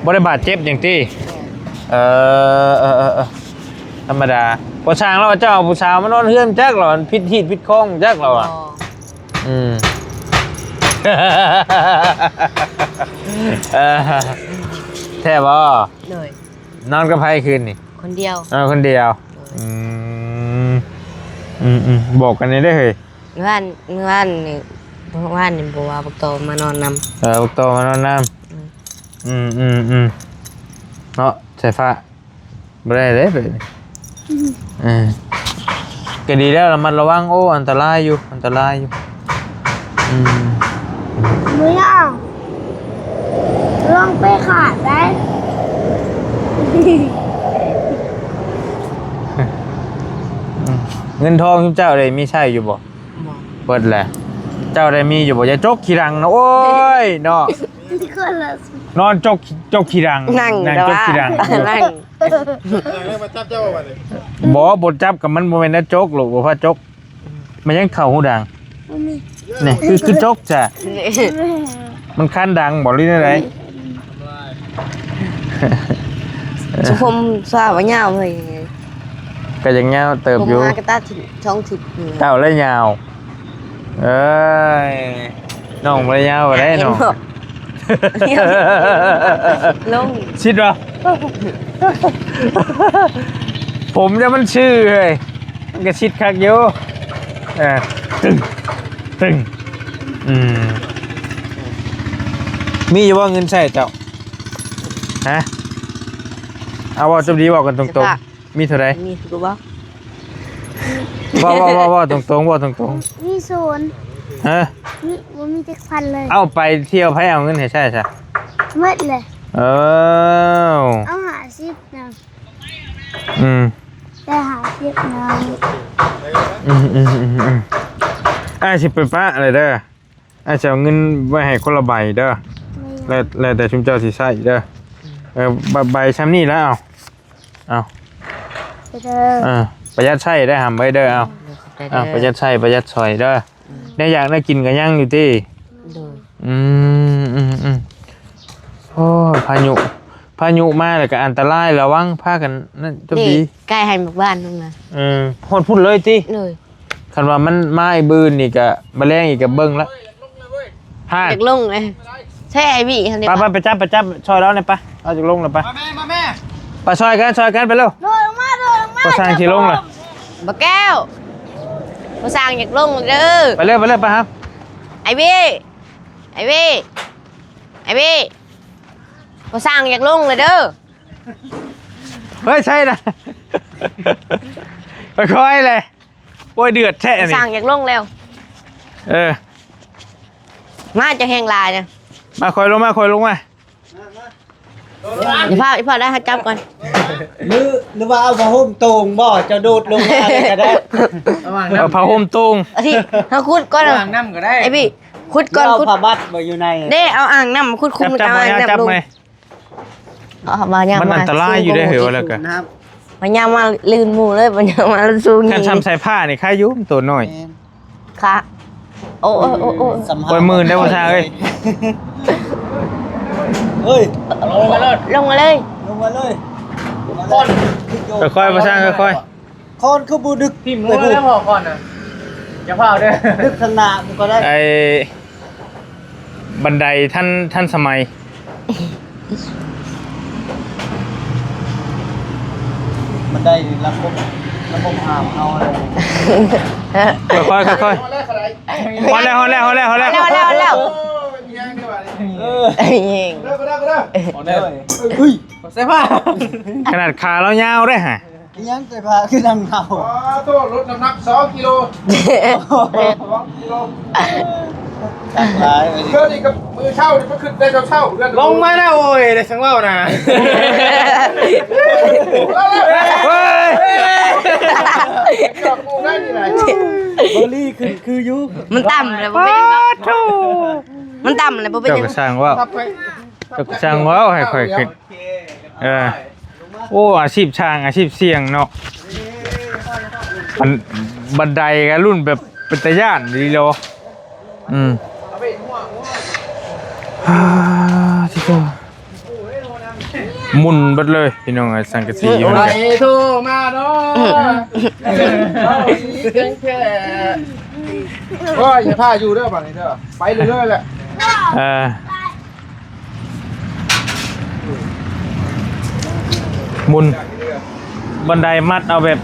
ບໍ່ໄດ້ບາດເຈັບຫຍັງຕິ? ເອີ ເອີ ເອີ ເອີ ທຳມະດາ. ພໍຊ່າງລາວວ່າເຈົ້າເອົາຜູ້ສາວມານອນເຮືອນຈັກ ລາວຜິດຮີດຜິດຄອງຈັກ ລາວວ່າ. ອືມ ເອີ ແທ້ບໍ່? ໂດຍ ນອນກັບໃຜຄືນນີ້? ຄົນດຽວ ນອນຄົນດຽວ. ໂດຍ ອືມ ອືມໆ ບອກກັນແດ່ເດີເຮີ້ຍ. ວານ ວານນີ້ ວານນີ້ບໍ່ວ່າບັກໂຕມານອນນຳ. ເອີ ບັກໂຕມານອນນຳ. ອືມ ອືມ ອືມ ອືມ ເນາະ ສາຍຟ້າ ບໍ່ໄດ້ເດ້ເລີຍ. ອືມ ເອີ ກໍດີແລ້ວ ລະມັດລະວັງ. ໂອ້ ອັນຕະລາຍຢູ່ ອັນຕະລາຍຢູ່. ອືມ ບໍ່ຢາກ ລອງໄປຂາດໄດ້. ເງິນທອງຊຸມເຈົ້າໄດ້ມີໃຊ້ຢູ່ບໍ່? ບໍ່ ເບິດແຫຼະ. ເຈົ້າໄດ້ມີຢູ່ບໍ່? ຢ່າຈົກຂີ້ດັງນະ. ໂອ້ຍເນາະ ຄົນລະ ນອນຈົກ ຈົກຂີ້ດັງ ນັ່ງ ນັ່ງຈົກຂີ້ດັງ ນັ່ງ. ມາຈັບເຈົ້າບໍ່ບັດນີ້? ບໍ່ ບໍ່ຈັບ ກໍມັນບໍ່ແມ່ນແນວຈົກລູກ ບໍ່ພາຈົກ. ມັນຍັງເຂົ້າຫູດັງ ບໍ່ມີ ນີ້ ຄື ຄືຈົກຈ້ະ. ມັນຄັນດັງບໍ່ ຫຼືແນວໃດ? ສຸພົມສາວຍາວເຮີ້ຍ. ກໍຍັງຍາວເຕີບຢູ່ ຜົມຫາກະຕັດສອງທິດ. ເຈົ້າແລະຍາວ. ເອີຍ ນ້ອງບໍ່ໄດ້ຍາວປານໃດນ້ອງ. ລົງ ຊິດບໍ່? ຜົມຈະມັນຊື່ເຮີ້ຍ ມັນກໍຊິດຄັກຢູ່. ເອີ ຕຶງ ຕຶງ. ອືມ ມີຢູ່ບໍ່ເງິນໃຊ້ເຈົ້າ? ຮະ ເອົາ ເວົ້າຈົບດີ ເວົ້າກັນຕົງໆ. ມີເທົ່າໃດ? ມີຄືບໍ່? ເວົ້າ ເວົ້າ ເວົ້າ ເວົ້າຕົງໆ ເວົ້າຕົງໆ. ມີສູນ. ຮະ? ມີ ບໍ່ມີຈັກພັນເລີຍ. ເອົາໄປທ່ຽວ ໃຜເອົາເງິນໃຫ້ໃຊ້ຊະ? ໝົດເລີຍ. ເອີ ເອົາຫ້າສິບນຳ. ອືມ ໄດ້ຫ້າສິບນຳ. ອືມ ອືມ ອືມ ອືມ. ອ້າຍຊິໄປປະແລ້ວເດີ. ອ້າຍຈະເອົາເງິນໄວ້ໃຫ້ຄົນລະໃບເດີ. ແລ້ວ ແລ້ວແຕ່ຊຸມເຈົ້າຊິໃຊ້ເດີ. ເອີ ໃບ ໃບຊ່ຳນີ້ແລ້ວ ເອົາ ເອົາ ໄປເດີ ເອີ ປະຢັດໃຊ້ໄດ້ຫຳໄວ້ເດີ ເອົາ ຂອບໃຈເດີ ເອົາ ປະຢັດໃຊ້ປະຢັດສອຍເດີ ອືມ ແນວຢາກແນວກິນກໍຍັງຢູ່ຕິ ໂດຍ ອືມ ອືມ ອືມ ໂອ້ຍ ພາຍຸ ພາຍຸມາແລ້ວກໍອັນຕະລາຍ ລະວັງພາກັນນັ້ນ ໂຊກດີ ໃກ້ໃຫ້ໝູ່ບ້ານນັ້ນນະ ເອີ ຮອດພຸ້ນເລີຍຕິ ໂດຍ ຄັນວ່າມັນມາອີກມື້ນີ້ກະ ມາແລງອີກກະເບິ່ງລະ ຮາ ຢາກລົງເລີຍ ໃຊ່ໄອວີຫັ້ນເດ ໄປ ໄປ ໄປຈັບ ໄປຈັບຊ່ອຍລາວແດ່ ໄປ ເອົາຢາກລົງແລ້ວ ໄປ ມາແມ່ ມາແມ່ ໄປຊ່ອຍກັນ ຊ່ອຍກັນ ໄປເລັວ ໂດດລົງມາ ໂດດລົງມາ ພໍ່ຊ່າງຊິລົງລະ ບັກແກ້ວ ພໍ່ຊ່າງຢາກລົງເດີ ໄປເລີຍ ໄປເລີຍ ໄປຫາ ໄອວີ ໄອວີ ໄອວີ ພໍ່ຊ່າງຢາກລົງລະເດີ ເຮີ້ຍ ໃຊ່ນະ ຄ່ອຍໆແຫຼະ ໂອ້ຍ ເດືອດແທ້ນີ້ ສ້າງຢາກລົງແລ້ວ ເອີ ມາຈະແຮງຫຼາຍນະ ມາ ຄ່ອຍລົງມາ ຄ່ອຍລົງມາ ຢ່າຟ້າວ ຢ່າຟ້າວ ໄດ້ ເຮົາຈັບກ່ອນ ຫຼື ຫຼືວ່າເອົາຜ້າຫົ່ມໂຕ່ງບໍ່ ເຈົ້າໂດດລົງມາເລີຍກໍໄດ້ ເອົາຜ້າຫົ່ມໂຕ່ງ ທີ່ເຮົາຂຸດກ່ອນ ລະຫວ່າງນ້ຳກໍໄດ້ ໄອ້ບີ ຂຸດກ່ອນ ເອົາຜ້າບັດບໍ່ຢູ່ໃນ ເດ້ ເອົາອ່າງນ້ຳຂຸດຄຸມ ຈັບ ຈັບ ເອົາອ່າງນ້ຳລົງ ຈັບໄວ້ ເອົາມາຍາມ ມັນອັນຕະລາຍຢູ່ເດ້ ເຮີ້ຍ ວ່າແລ້ວກໍ ມາຍາມມາລື່ນໝູ່ເລີຍ ມາຍາມມາສູງ ຄັນຊ່ຳໃສ່ຜ້ານີ້ ໃຄຢູ່ ໂຕນ້ອຍ ແມ່ນ ຄ່ະ ໂອ້ຍ ໂອ້ຍ ໂອ້ຍ ໂອ້ຍ ໝື່ນໄດ້ບໍ່ຊາເອີຍ ເຮີ້ຍ ລົງມາເລີຍ ລົງມາເລີຍ ລົງມາເລີຍ ຄ່ອຍໆ ບໍ່ຊ່າງ ຄ່ອຍໆ ຄອນຄືບໍ່ດຶກ ຖິ້ມລົງມາແລ້ວພໍຄອນນະ ຢ່າຟ້າວເດີ ດຶກທາງໜ້າມັນກໍໄດ້ ໄອ້ບັນໄດທັນ ທັນສະໄໝ ບັນໄດນີ້ລະບົບ ລະບົບຫ້າມເຮົາເລີຍ ຄ່ອຍໆ ຄ່ອຍໆ ຮອດແລ້ວ ຮອດແລ້ວ ຮອດແລ້ວ ຮອດແລ້ວ ຮອດແລ້ວ ຮອດແລ້ວ ເອີ ເດີ ເດີ ເດີ ເດີ ເອີຍ ໃສ່ຜ້າ ຂະໜາດຂາລາວຍາວເດ້ຫະ ອີຫຍັງໃສ່ຜ້າຄືນຳເຮົາ ອໍ ໂທດ ລົດນ້ຳໜັກສອງກິໂລ ສອງກິໂລ ຈັກຫຼາຍເລີຍ ເທື່ອນີ້ກໍມື້ເຊົ້ານີ້ມາຂຶ້ນແຕ່ເຊົ້າໆ ເດືອນ ລົງມານະ ໂອ້ຍ ໄດ້ສັງເວົ້ານະ ເຮີ້ຍ ດອກໝູ່ໄດ້ນີ້ນະ ບໍ່ລີຂຶ້ນຄືຢູ່ ມັນຕ່ຳແລ້ວບໍ່ເປັນຫຍັງດອກ ໂທ້ ມັນຕ່ຳແລ້ວບໍ່ເປັນຫຍັງ ເຈົ້າກໍຊ່າງເວົ້າ ເຈົ້າກໍຊ່າງເວົ້າໃຫ້ຂ້ອຍຂຶ້ນ ເອີ ໂອ້ ອາຊີບຊ່າງ ອາຊີບສ່ຽງເນາະ ອັນ ບັນໄດກໍລຸ້ນແບບເປັນຕາຢ້ານອີ່ຫຼີເນາະ ອືມ ອາ ທິໂຕ ໝຸ່ນເບິດເລີຍພີ່ນ້ອງເອີຍ ສັງກະສີຢູ່ຫັ້ນ ໄປໂທມາເນາະ ໂອ້ຍ ຢ່າພາຢູ່ເດີ ບາດນີ້ເດີ ໄປເລື້ອຍໆແຫຼະ ເອີ ໝຸ່ນ ບັນໄດມັດເອົາແບບ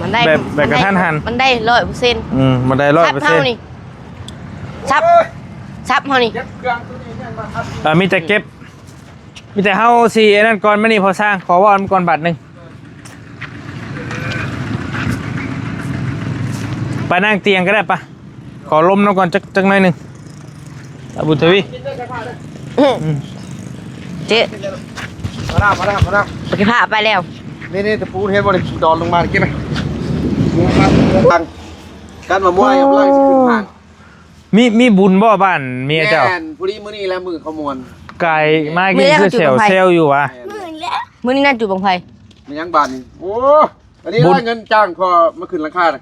ບັນໄດ ແບບ ແບບກະທັນຫັນ ບັນໄດຮ້ອຍເປີເຊັນ ອືມ ບັນໄດຮ້ອຍເປີເຊັນ ຊັບເຮົານີ້ ຊັບ ຊັບເຮົານີ້ ເອີ ມີແຕ່ເກັບ ມີແຕ່ເຮົາຊິອັນນັ້ນກ່ອນ ມານີ້ພໍ່ຊ່າງ ຂໍເວົ້ານຳກ່ອນບາດໜຶ່ງ ໄປນັ່ງຕຽງກໍໄດ້ປະ ຂໍລົມນຳກ່ອນຈັກ ຈັກໜ້ອຍໜຶ່ງ ອະ ບຸນທະວີ ອືມ ເຈ ມາແລ້ວ ມາແລ້ວ ມາແລ້ວ ປະກິພາໄປແລ້ວ ນີ້ໆ ຕະປູເຫັນບໍ່ນີ້ ດອນລົງມາເກັບໄປ ກັນວ່າມວຍກຳລັງຊິຂຶ້ນຫ້າງ ມີ ມີບຸນບໍ່ບ້ານເມຍເຈົ້າ ແມ່ນ ພໍດີມື້ນີ້ແຫຼະ ມື້ເຂົາມ່ວນ ກາຍມາກິນຄືແຊວແຊວຢູ່ຫວາ ມື້ນີ້ແຫຼະ ມື້ນີ້ນັດຢູ່ບັ້ງໄຟ ແມ່ນຫຍັງບາດນີ້ ໂອ້ ອັນນີ້ ບຸນ ລາຍເງິນຈ້າງພໍ່ມາຂຶ້ນຫຼັງຄານະ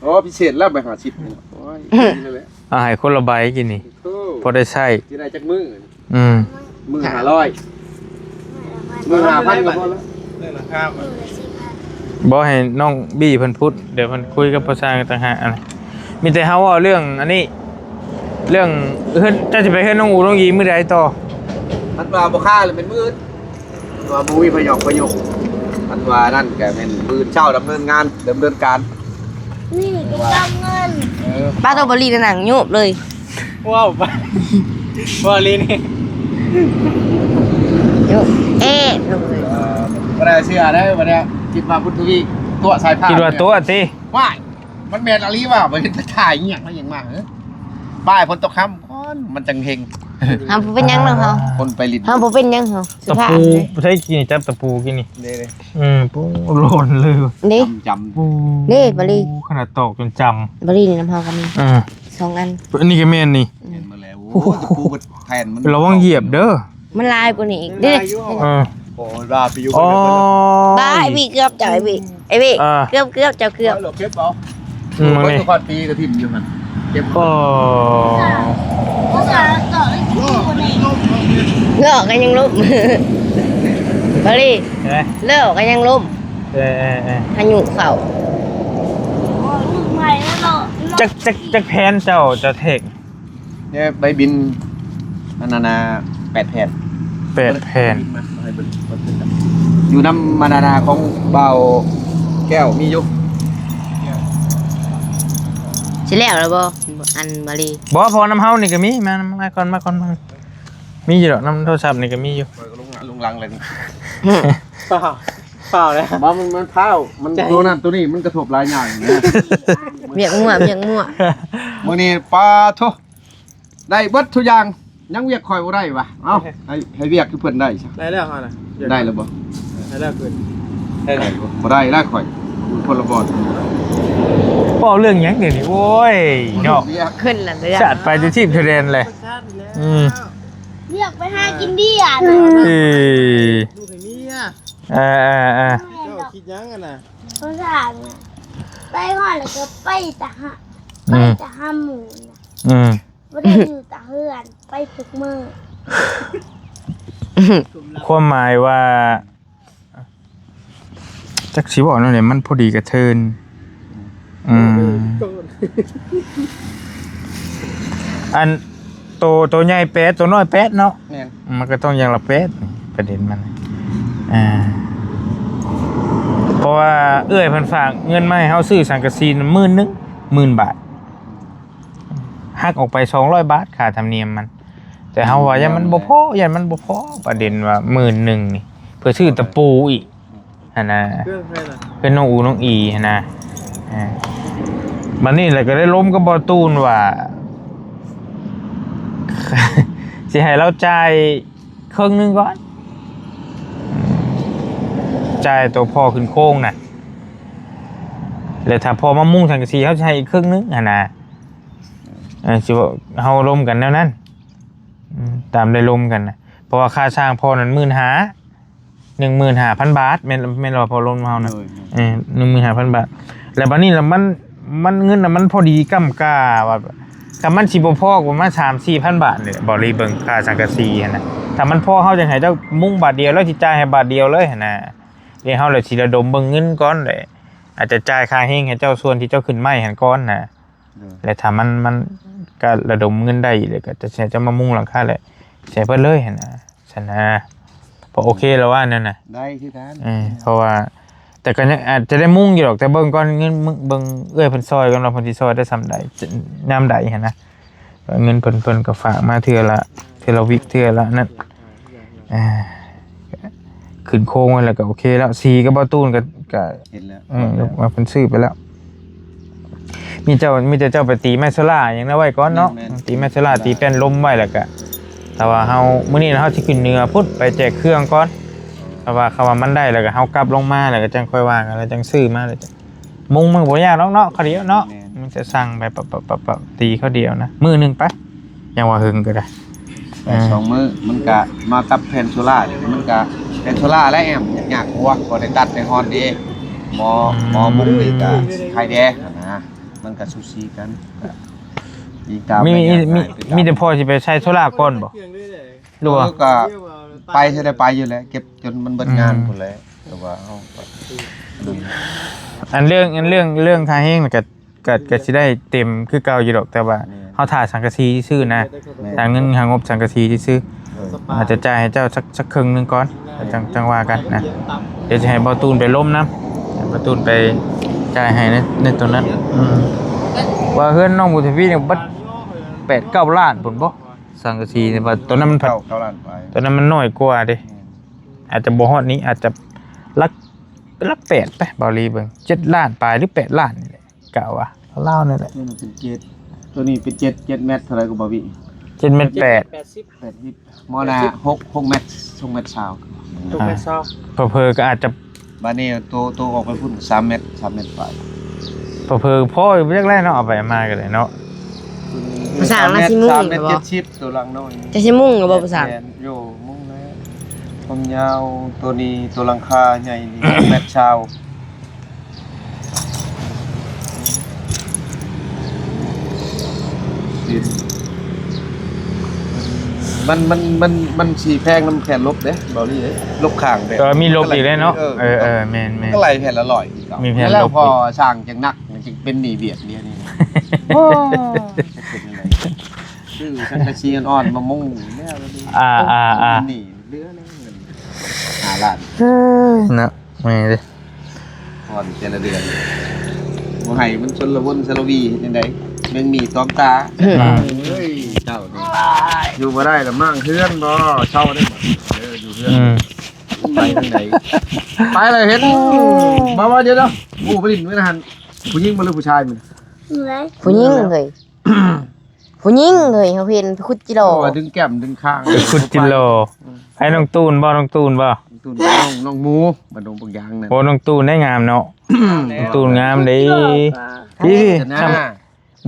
ໂອ້ ພິເສດແລ້ວ ໃບຫ້າສິບນີ້ ໂອ້ຍ ດີແລ້ວແຫຼະ ເອົາໃຫ້ຄົນລະໃບກິນນີ້ ໂອ້ ພໍໄດ້ໃຊ້ ຊິໄດ້ຈັກມື້ ອືມ ມື້ລະຫ້າຮ້ອຍ ມື້ລະຫ້າພັນກໍພໍແລ້ວ ມື້ລະຫ້າພັນ ບໍ່ ໃຫ້ນ້ອງບີ້ເພິ່ນພຸດ ດຽວເພິ່ນຄຸຍກັບພໍ່ຊ່າງຕ່າງຫາກ ອັນ ມີແຕ່ເຮົາເວົ້າເລື່ອງອັນນີ້ ເລື່ອງເຮືອນ ເຈົ້າຊິໄປເຮືອນນ້ອງອູນ້ອງອີມື້ໃດຕໍ່ ຄັນວ່າບໍ່ຄ້າລະແມ່ນມື້ອື່ນ ວ່າບໍ່ມີພະຍອກພະຍົກ ອັນວ່ານັ້ນກະແມ່ນມື້ອື່ນເຊົ້າດຳເນີນງານ ດຳເນີນການ ນີ້ກະເຈົ້າເງິນ ເອີ ປ້າໂຕບໍລີນະ ນັ່ງໂຍບເລີຍ ວ້າວ ບໍລີນີ້ ໂຍບ ເອະ ເອີ ບໍ່ໄດ້ເຊື່ອເດີ ບັດນີ້ຄິດວ່າບຸນທະວີຕົວະສາຍພານ ຄິດວ່າຕົວະຕິ ວ້າຍ ມັນແມ່ນອີ່ຫຼີຫວາ ບໍ່ເຫັນຖ່າຍອີ່ຫຍັງມາຫຍັງມາ ເອີ ປ້າຍຝົນຕົກຄ່ຳ ມັນຈັ່ງເຮັງ ເຮົາບໍ່ເປັນຫຍັງເນາະເຮົາ ຄົນໄປຫຼິ້ນ ເຮົາບໍ່ເປັນຫຍັງເຮົາ ຕະປູ ໃຊ້ກີນຈັບຕະປູກີນນີ້ ເດ້ໆ ອືມ ໂອ້ ໂລນເລີຍ ເດ້ ຈຳ ໂອ້ ເດ້ ບໍລີ ຂະໜາດຕອກຈົນຈຳ ບໍລີນີ້ນຳເຮົາກໍມີ ອ່າ ສອງອັນ ອັນນີ້ກໍແມ່ນນີ້ ແມ່ນໝົດແລ້ວ ໂອ້ ຕະປູເບິດແຜ່ນມັນ ລະວັງຢຽບເດີ ມັນຫຼາຍກວ່ານີ້ອີກ ເດ້ ເອີ ໂອ້ ໂອ້ ລາໄປຢູ່ ອໍ ບ້າ ໄອ້ວິເກືອບເຈົ້າ ໄອ້ວິ ໄອ້ວິ ອ່າ ເກືອບ ເກືອບ ເຈົ້າເກືອບ ເອົາເກັບເອົາ ອືມ ເບິ່ງນີ້ ຄອດປີກະຖິ້ມຢູ່ຫັ້ນ ເກັບ ໂອ້ ເລາະກະຍັງລົ້ມ ບາລີ ເອີ ເລາະກະຍັງລົ້ມ ເອີ ເອີ ເອີ ພາຍຸເຂົ້າ ຈັກ ຈັກ ຈັກແຜ່ນເຈົ້າ ເຈົ້າແທກ? ແນວໃບບິນ ອັນນັ້ນນະ ແປດແຜ່ນ ແປດແຜ່ນ ມາໃຫ້ເບິ່ງ ຢູ່ນຳ ອັນນັ້ນນະ ຂອງບ່າວແກ້ວມີຢູ່ ຊິແລ້ວແລ້ວບໍ່ ອັນ ມາລີ? ບໍ່ ເພາະວ່ານຳເຮົານີ້ກະມີ ມາ ມາກ່ອນ ມາກ່ອນ ມາ ມີຢູ່ດອກ ນຳໂທລະສັບນີ້ກະມີຢູ່ ຂ້ອຍກະລົງ ລົງຫຼັງແລ້ວນີ້ ຟ້າວ ຟ້າວແລ້ວ ບໍ່ ມັນ ມັນພ້າວ ມັນ ໂຕນັ້ນໂຕນີ້ ມັນກະທົບຫຼາຍຢ່າງນະ ວຽກມົວ ວຽກມົວ ມື້ນີ້ ປາໂທ ໄດ້ເບິດທຸກຢ່າງ ຍັງວຽກຂ້ອຍບໍ່ໄດ້ຫວາ ເອົ້າ ໃຫ້ ໃຫ້ວຽກຄືເພິ່ນໄດ້ຊະ ໄດ້ແລ້ວຫັ້ນນະ ໄດ້ແລ້ວບໍ່? ໄດ້ແລ້ວຄືນ ໄດ້ແລ້ວ ບໍ່ໄດ້ແລ້ວຂ້ອຍ ຄົນລະບ່ອນ ເວົ້າເລື່ອງຫຍັງດຽວນີ້ ໂອ້ຍ ເນາະ ວຽກ ຂຶ້ນລະເລື່ອງ ຊາດໄປແຕ່ທີບແຕ່ແດນແຫຼະ ອືມ ວຽກໄປຫາກິນເບຍ ເອີ ລູກໃຫ້ເມຍ ເອີ ເອີ ເຈົ້າຄິດຫຍັງຫັ້ນນະ ສົງສານ ໄປຮອດແລ້ວກະໄປແຕ່ຫາ ໄປແຕ່ຫາໝູ່ ອືມ ບໍ່ໄດ້ຢູ່ແຕ່ເຮືອນ ໄປທຸກມື້ ຄວາມໝາຍວ່າ ຈັກຊິເວົ້າແນວໃດ ມັນພໍດີກະເທີນ ອືມ ອັນ ໂຕ ໂຕໃຫຍ່ແປດ ໂຕນ້ອຍແປດເນາະ ແມ່ນ ມັນກະຕ້ອງຢ່າງລະແປດ ປະເດັນມັນ ອ່າ ເພາະວ່າເອື້ອຍເພິ່ນຝາກເງິນມາໃຫ້ເຮົາຊື້ສັງກະສີໝື່ນໜຶ່ງ ໝື່ນບາດ ຫັກອອກໄປສອງຮ້ອຍບາດຄ່າທຳນຽມມັນ ແຕ່ເຮົາວ່າຢ້ານມັນບໍ່ພໍ ຢ້ານມັນບໍ່ພໍ ປະເດັນວ່າໝື່ນໜຶ່ງນີ້ ເພື່ອຊື້ຕະປູອີກຫັ້ນນະ ເພື່ອນໃຜລະ ເພື່ອນນ້ອງອູນ້ອງອີຫັ້ນນະ ອ່າ ບາດນີ້ລະກະໄດ້ລົມກັບບ່າວຕູນວ່າ ຊິໃຫ້ລາວຈ່າຍເຄິ່ງໜຶ່ງກ່ອນ ຈ່າຍໂຕພໍຂຶ້ນໂຄງນະ ແລ້ວຖ້າພໍມາມຸງສັງກະສີ ເຮົາຊິໃຫ້ອີກເຄິ່ງໜຶ່ງຫັ້ນນະ ເອີ ຊິເວົ້າ ເຮົາລົມກັນແນວນັ້ນ ອືມ ຕາມໄດ້ລົມກັນນະ ເພາະວ່າຄ່າສ້າງພໍນັ້ນໝື່ນຫ້າ ໜຶ່ງໝື່ນຫ້າພັນບາດ ແມ່ນ ແມ່ນບໍ່ ພໍລົມເຮົານະ ໂດຍ ເອີ ໜຶ່ງໝື່ນຫ້າພັນບາດ ແລ້ວບາດນີ້ລະມັນ ມັນເງິນນະມັນພໍດີກ້ຳກ້າວ່າ ຄັນມັນຊິບໍ່ພໍກະປະມານສາມສີ່ພັນບາດນີ້ແຫຼະ ບໍ່ລີເບິ່ງຄ່າສັງກະສີຫັ້ນນະ ຖ້າມັນພໍເຮົາຈັ່ງໃຫ້ເຈົ້າມຸງບາດດຽວ ແລ້ວຊິຈ່າຍໃຫ້ບາດດຽວເລີຍຫັ້ນນະ ແລ້ວເຮົາລະຊິລະດົມເບິ່ງເງິນກ່ອນແຫຼະ ອາດຈະຈ່າຍຄ່າແຮງໃຫ້ເຈົ້າ ສ່ວນທີ່ເຈົ້າຂຶ້ນໄມ້ຫັ້ນກ່ອນນະ ໂດຍ ແລະຖ້າມັນ ມັນກະລະດົມເງິນໄດ້ອີກ ແລ້ວກະຈະໃຫ້ເຈົ້າມາມຸງຫຼັງຄາ ແລະໃຫ້ເພິ່ນເລີຍຫັ້ນນະ ຊັ້ນນະ ພໍໂອເຄລະວ່າແນວນະ ໄດ້ຄືກັນ ເອີ ເພາະວ່າ ແຕ່ກະຍັງອາດຈະໄດ້ມຸງຢູ່ດອກ ແຕ່ເບິ່ງກ່ອນ ເງິນ ເບິ່ງເອື້ອຍເພິ່ນຊ່ອຍກ່ອນວ່າເພິ່ນຊິຊ່ອຍໄດ້ສ່ຳໃດ ຍາມໃດຫັ້ນນະ ເງິນເພິ່ນ ເພິ່ນກະຝາກມາເທື່ອລະ ເທື່ອລະວິກ ເທື່ອລະນັ້ນ ອ່າ ຂຶ້ນໂຄງໄວ້ແລ້ວກະໂອເຄແລ້ວ ສີກັບບ່າວຕູນກະ ກະ ເຫັນແລ້ວ ເອີ ວ່າເພິ່ນຊື້ໄປແລ້ວ ມີເຈົ້າ ມີແຕ່ເຈົ້າໄປຕີໄມ້ໂຊລ່າຫຍັງນະໄວ້ກ່ອນເນາະ ແມ່ນໆ ຕີໄມ້ໂຊລ່າ ຕີແປ້ນລົມໄວ້ແລ້ວກະ ຖ້າວ່າເຮົາ ມື້ນີ້ນະເຮົາຊິຂຶ້ນເໜືອພຸ້ນ ໄປແຈກເຄື່ອງກ່ອນ ຖ້າວ່າ ຄັນວ່າມັນໄດ້ແລ້ວກະເຮົາກັບລົງມາ ແລ້ວກະຈັ່ງຄ່ອຍວ່າກັນ ແລ້ວຈັ່ງຊື້ມາ ແລ້ວຈັ່ງ ມຸງມັນກະບໍ່ຍາກດອກເນາະ ຄາວດຽວເນາະ ແມ່ນ ມັນຈະສັ່ງໄປປັບໆໆ ຕີຄາວດຽວນະ ມື້ໜຶ່ງໄປ ຢ່າງວ່າເຫິງກະໄດ້ ໄປ ອ່າ ສອງມື້ ມັນກະມາກັບແຜ່ນໂຊລ່າ ມັນກະແຜ່ນໂຊລ່າແຫຼະ ແອມ ຍາກກວ່າ ບໍ່ໄດ້ຕັດໄດ້ຮອນເດ້ ໝໍ ອືມ ໝໍມຸງນີ້ກະໄຄແດ່ຫັ້ນນະ ມັນກະສູສີກັນ ກະອີງຕາມ ມີ ມີ ມີແຕ່ພໍ່ຊິໄປໃສ່ໂຊລ່າກ່ອນບໍ່ ຫຼືວ່າ ເອີ ກະໄປຊິໄດ້ໄປຢູ່ແຫຼະ ເກັບຈົນມັນເບິດງານ ອືມ ພຸ້ນແຫຼະ ແຕ່ວ່າເຮົາ ອັນເລື່ອງ ອັນເລື່ອງ ເລື່ອງຄ່າແຮງນະກະ ກະ ກະຊິໄດ້ເຕັມຄືເກົ່າຢູ່ດອກ ແຕ່ວ່າ ແມ່ນ ເຮົາຖ້າສັງກະສີຊື່ໆນະ ແມ່ນ ຖ້າເງິນ ຖ້າງົບສັງກະສີຊື່ໆ ເອີ ອາດຈະຈ່າຍໃຫ້ເຈົ້າສັກ ສັກເຄິ່ງໜຶ່ງກ່ອນ ຈັ່ງ ຈັ່ງວ່າກັນນະ ດຽວຊິໃຫ້ບ່າວຕູນໄປລົມນຳ ໃຫ້ບ່າວຕູນໄປຈ່າຍໃຫ້ໃນ ໃນໂຕນັ້ນ ອືມ ວ່າເຮືອນນ້ອງບຸນທະວີນີ້ເບິດແປດເກົ້າລ້ານພຸ້ນບໍ່ ສັງກະສີນີ້ ວ່າໂຕນັ້ນມັນ ເກົ້າ ເກົ້າລ້ານປາຍ ໂຕນັ້ນມັນນ້ອຍກວ່າເດ້ ແມ່ນ ອາດຈະບໍ່ຮອດນີ້ ອາດຈະຫຼັກ ຫຼັກແປດໄປ ບ່າວລີເບິ່ງ ເຈັດລ້ານປາຍ ຫຼື ແປດລ້ານນີ້ແຫຼະ ກະວ່າລາວໆນີ້ແຫຼະ ໂຕນີ້ເປັນເຈັດ ໂຕນີ້ເປັນເຈັດ ເຈັດແມັດເທົ່າໃດກະບ່າວວີ ເຈັດແມັດແປດ ແປດສິບ ແປດສິບ ໝໍນະ ຫົກ ຫົກແມັດ ຫົກແມັດຊາວ ຫົກແມັດຊາວ ເຜີໆກະອາດຈະ ບາດນີ້ໂຕ ໂຕອອກໄປພຸ້ນສາມແມັດ ສາມແມັດປາຍ ເຜີໆພໍຢູ່ຈັກແລ້ວເນາະ ເອົາໄປເອົາມາກະໄດ້ເນາະ ພາສາລາວຊິມຸງ ສາມແມັດເຈັດສິບ ໂຕຫຼັງນ້ອຍ ຈະຊິມຸງຢູ່ບໍ່ພາສາ ແມ່ນ ໂຍ ມຸງແລ້ວ ຄວາມຍາວໂຕນີ້ ໂຕຫຼັງຄາໃຫຍ່ນີ້ ແມັດຊາວ. ມັນ ມັນ ມັນ ມັນຊິແພງນຳແຜ່ນລົບເດ້ ເບົາລີເດ້ ລົບຂ້າງແບບ ກໍມີລົບອີກແລ້ວເນາະ. ເອີ ເອີ ເອີ ແມ່ນໆ ກໍໄລ່ແຜ່ນລະຮ້ອຍຄືເກົ່າ. ມີແຜ່ນລົບ ແລ້ວພໍສ້າງຈັ່ງໜັກ ມັນຈຶ່ງເປັນໜີ້ຫວຽດເດຍນີ້. ໂອ້ ເປັນຈັ່ງໃດ ຊື້ສັງກະສີອ່ອນໆມາມຸງແລ້ວ ອ່າໆໆ ໜີ້ເຫຼືອແລ້ວເງິນຫ້າລ້ານ. ເອີຍ ເນາະ ແມ່ນເດ້ ຜ່ອນແຕ່ລະເດືອນ ບໍ່ໃຫ້ມັນຊົນລະວົນຊະລະວີ ເຮັດຈັ່ງໃດ ແມ່ນມີຕອມຕາ. ອືມ ເອີຍ ເຈົ້ານີ້ຢູ່ບໍ່ໄດ້ລະ ມ້າງເຮືອນບໍ່ ເຊົ່າໄດ້ບໍ່? ເອີ ຢູ່ເຮືອນ ອືມ ໄປທາງໃດ ໄປແລ້ວເຫັນ ມາ ມາ ດຽວໆ ໂອ້ ໄປຫຼິ້ນມື້ນັ້ນ ຜູ້ຍິງບໍ່ ຫຼືຜູ້ຊາຍມື້? ຜູ້ຍິງເຮີ້ຍ. ຜູ້ຍິງເຮີ້ຍ ເຮົາເຫັນໄປຂຸດຈິຫຼໍ່ ເອີ ດຶງແກ້ມດຶງຄາງ ໄປຂຸດຈິຫຼໍ່. ອືມ ໃຜ ນ້ອງຕູນບໍ່? ນ້ອງຕູນບໍ່? ນ້ອງຕູນ ນ້ອງ ນ້ອງໝູ ບ້ານດົງບັກຢາງນັ້ນ. ໂອ້ ນ້ອງຕູນໄດ້ງາມເນາະ ນ້ອງຕູນງາມເດ້. ພີ່ ພີ່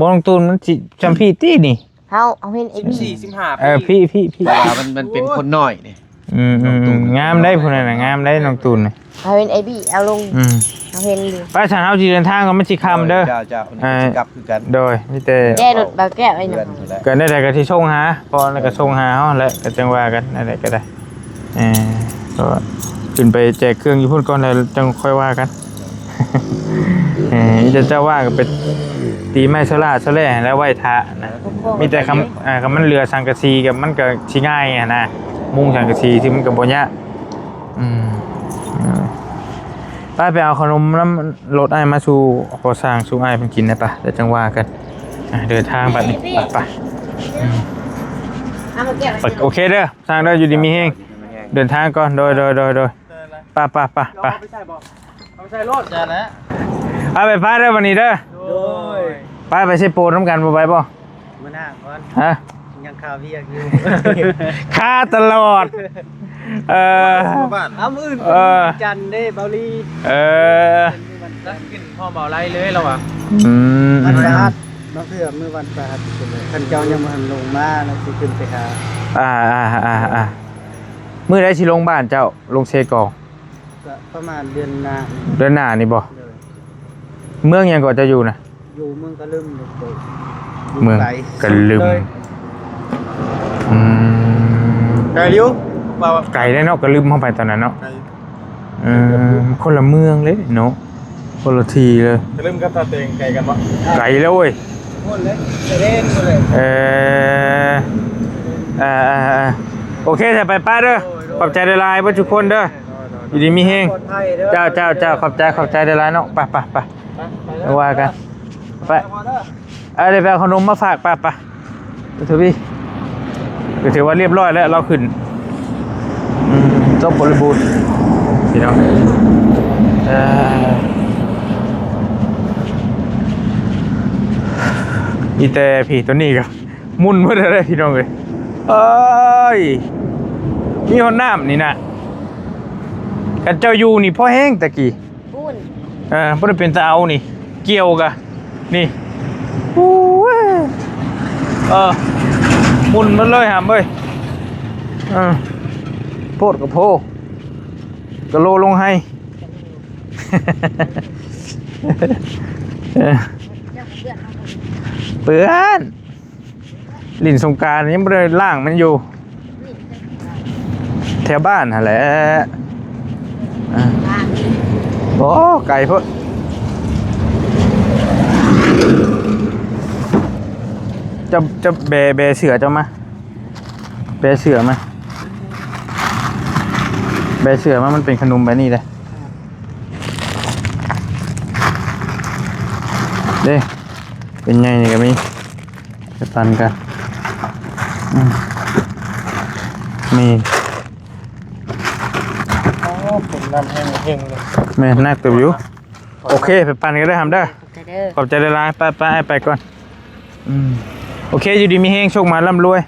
ບໍ່ ນ້ອງຕູນມັນຊິຊ່ຳພີ່ຕິນີ້. ເຮົາ ເຮົາເຫັນໄອ້ບີ່ ສິບສີ່ ສິບຫ້າ ເອີ ພີ່ ພີ່ ພີ່ ວ່າມັນ ມັນເປັນຄົນນ້ອຍນີ້. ອືມ ອືມ ງາມໄດ໋ຜູ້ນັ້ນນະ ງາມໄດ໋ນ້ອງຕູນນະ. ເຮົາເຫັນໄອ້ບີ່ເອົາລົງ ອືມ ເຮົາເຫັນຢູ່. ໄປຊັ້ນ ເຮົາຊິເດີນທາງກ່ອນ ມັນຊິຄ່ຳເດີ. ເຈົ້າ ເຈົ້າ ເອີ ຊິກັບຄືກັນ. ໂດຍ ມີແຕ່ແກ່ລົດບ່າວແກ້ວໄອ້ຫຍັງ ກໍແນວໃດກໍຊິສົ່ງຫາ ເພາະນັ້ນກໍສົ່ງຫາເຮົາແຫຼະ ກໍຈັ່ງວ່າກັນ ແນວໃດກໍໄດ້. ເອີ ກໍຂຶ້ນໄປແຈກເຄື່ອງຢູ່ພຸ້ນກ່ອນ ແລ້ວຈັ່ງຄ່ອຍວ່າກັນ. ເອີ ມີແຕ່ເຈົ້າວ່າກໍໄປຕີໄມ້ໂຊລ່າໂຊແລ່ແລ້ວໄວ້ຖ້ານະ. ມີແຕ່ຄຳ ອ່າ ຄັນມັນເຫຼືອສັງກະສີກໍ ມັນກໍຊິງ່າຍຫັ້ນນະ ມຸງສັງກະສີ ທີ່ມັນກໍບໍ່ຍາກ. ອືມ ເອີ ໄປ ໄປເອົາຂະໜົມນຳລົດອ້າຍມາສູ່ພໍ່ຊ່າງ ສູ່ອ້າຍເພິ່ນກິນໄດ້ປະ ແລ້ວຈັ່ງວ່າກັນ. ອ່າ ເດີນທາງບັດນີ້ ໄປ ໄປ. ອືມ ໂອເຄເດີ ຊ່າງເດີ ຢູ່ດີມີແຮງ ເດີນທາງກ່ອນ. ໂດຍ ໂດຍ ໂດຍ ໂດຍ ໄປ ໄປ ໄປ ໄປ. ເອົາໄປໃສ່ໂລດ ຈ້າແຫຼະ ໄປ ໄປ ໄປເດີ ບັດນີ້ເດີ. ໂດຍ ໄປ ໄປເຊໂປນຳກັນ ບໍ່ໄປບໍ່? ມື້ໜ້າກ່ອນ ຮະ ຍັງຄາວຽກຢູ່ ຄາຕະຫຼອດ. ເອີ ມື້ອື່ນ ເອີ ວັນຈັນເດ້ ເບົາລີ. ເອີ ກິນພ້ອມເບົາໄລເລີຍລາວວ່າ. ອືມ ວັນພະຫັດ ບາງເທື່ອມື້ວັນພະຫັດ ຄັນເຈົ້າຍັງບໍ່ທັນລົງມາ ລາວຊິຂຶ້ນໄປຫາ. ອ່າ ອ່າ ອ່າ ອ່າ ມື້ໃດຊິລົງບ້ານເຈົ້າ ລົງເຊກອງ? ກໍປະມານເດືອນໜ້າ. ເດືອນໜ້ານີ້ບໍ່? ໂດຍ. ເມືອງຫຍັງເກາະເຈົ້າຢູ່ນະ? ຢູ່ເມືອງກະລຶມ. ເມືອງກະລຶມ. ອືມ ໄກຢູ່ ວ່າ ໄກເດ້ເນາະ ກະລຶມເຮົາໄປຕອນນັ້ນເນາະ. ເອີ ຄົນລະເມືອງເດ້ເນາະ ຄົນລະທີ່ເລີຍ. ກະລຶມກັບທ່າແຕງໄກກັນບໍ່? ໄກແລ້ວເວີຍ ພຸ້ນເລີຍ ຊາຍແດນພຸ້ນເລີຍ. ເອີ ເອີ ເອີ ເອີ ໂອເຄ ຖ້າໄປປ້າເດີ. ໂດຍ ໂດຍ ຂອບໃຈຫຼາຍໆ ເບິດທຸກຄົນເດີ. ໂດຍ ໂດຍ ຢູ່ດີມີແຮງ ປອດໄພເດີ. ເຈົ້າ ເຈົ້າ ເຈົ້າ ຂອບໃຈ ຂອບໃຈຫຼາຍໆເນາະ. ໄປ ໄປ ໄປ ໄປວ່າກັນ ໄປ. ເອີ ໄດ້ໄປເອົາຂະໜົມມາຝາກ ໄປ ໄປ. ເອີ ຖືວ່າລຽບຮ້ອຍແລ້ວ ລາວຂຶ້ນ ອືມ ຈົບບໍລິບູນ ພີ່ນ້ອງ. ເອີ ມີແຕ່ພີ້ ໂຕນີ້ກໍມຸນເບິດແລ້ວເດ້ ພີ່ນ້ອງເອີຍ. ເອີຍ ມີຮອດນ້ຳນີ້ນະ ຄັນເຈົ້າຢູ່ນີ້ພໍແຮງຕະກີ້. ປູນ ເອີ ບໍ່ໄດ້ເປັນຕາເອົານີ້ ກ່ຽວກະນີ້ ໂອ້ຍ ເອີ ໝຸ່ນໝົດເລີຍຫຳເອີຍ. ເອີ ໂພດກະໂພ ກະໂລລົງໄຮ່ ເອີ ເປື້ອນ. ຫຼິ້ນສົງການຍັງບໍ່ໄດ້ລ້າງມັນຢູ່ ແຖວບ້ານຫັ້ນແຫຼະ. ອ່າ ໂອ້ ໄກໂພດ. ເຈົ້າ ເຈົ້າແບ ແບເສື້ອເຈົ້າມາ ແບເສື້ອມາ ແບເສື້ອມາ ມັນເປັນຂະໜົມແບບນີ້ເດ້. ເດ້ ເປັນໃຫຍ່ນີ້ກໍມີ ໄປປັ່ນກັນ. ອືມ ມີ ໂອ້ ເປັນນ້ຳແຫ້ງເຮັງເລີຍ. ແມ່ນ ໜັກເຕີບຢູ່. ໂອເຄ ໄປປັ່ນກັນເດີຫຳເດີ. ຂອບໃຈເດີ ຂອບໃຈຫຼາຍໆ. ໄປ ໄປ ໄປກ່ອນ. ອືມ ໂອເຄ ຢູ່ດີມີແຮງ ໂຊກໝານລ່ຳລວຍ.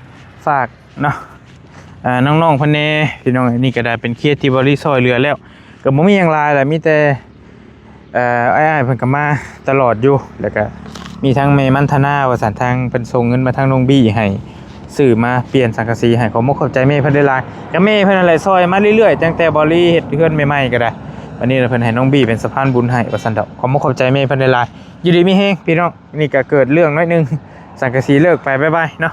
ຝາກເນາະ ອ່າ ນ້ອງໆເພິ່ນແດ່ ພີ່ນ້ອງ. ອັນນີ້ກໍໄດ້ເປັນເຄສທີ່ເບົາລີຊ່ອຍເຫຼືອແລ້ວ ກໍບໍ່ມີຫຍັງຫຼາຍແຫຼະ ມີແຕ່ ເອີ ອ້າຍໆເພິ່ນກໍມາຕະຫຼອດຢູ່ ແລ້ວກໍມີທັງແມ່ມັນທະນາວ່າຊັ້ນ ທາງເພິ່ນສົ່ງເງິນມາທາງນ້ອງບີ້ໃຫ້ ຊື້ມາປ່ຽນສັງກະສີໃຫ້. ຂໍມຸກຂອບໃຈແມ່ເພິ່ນຫຼາຍໆ ກໍແມ່ເພິ່ນນັ້ນແຫຼະຊ່ອຍມາເລື້ອຍໆ ຕັ້ງແຕ່ບໍ່ລີເຮັດເຮືອນໃໝ່ໆກໍໄດ້. ບັດນີ້ເພິ່ນໃຫ້ນ້ອງບີເປັນສະພານບຸນໃຫ້ວ່າຊັ້ນເຖາະ. ຂໍມຸກຂອບໃຈແມ່ເພິ່ນຫຼາຍໆ ຢູ່ດີມີແຮງພີ່ນ້ອງ. ນີ້ກໍເກີດເລື່ອງໜ້ອຍໜຶ່ງ ສັງກະສີເລີກໄປ ບາຍບາຍເນາະ.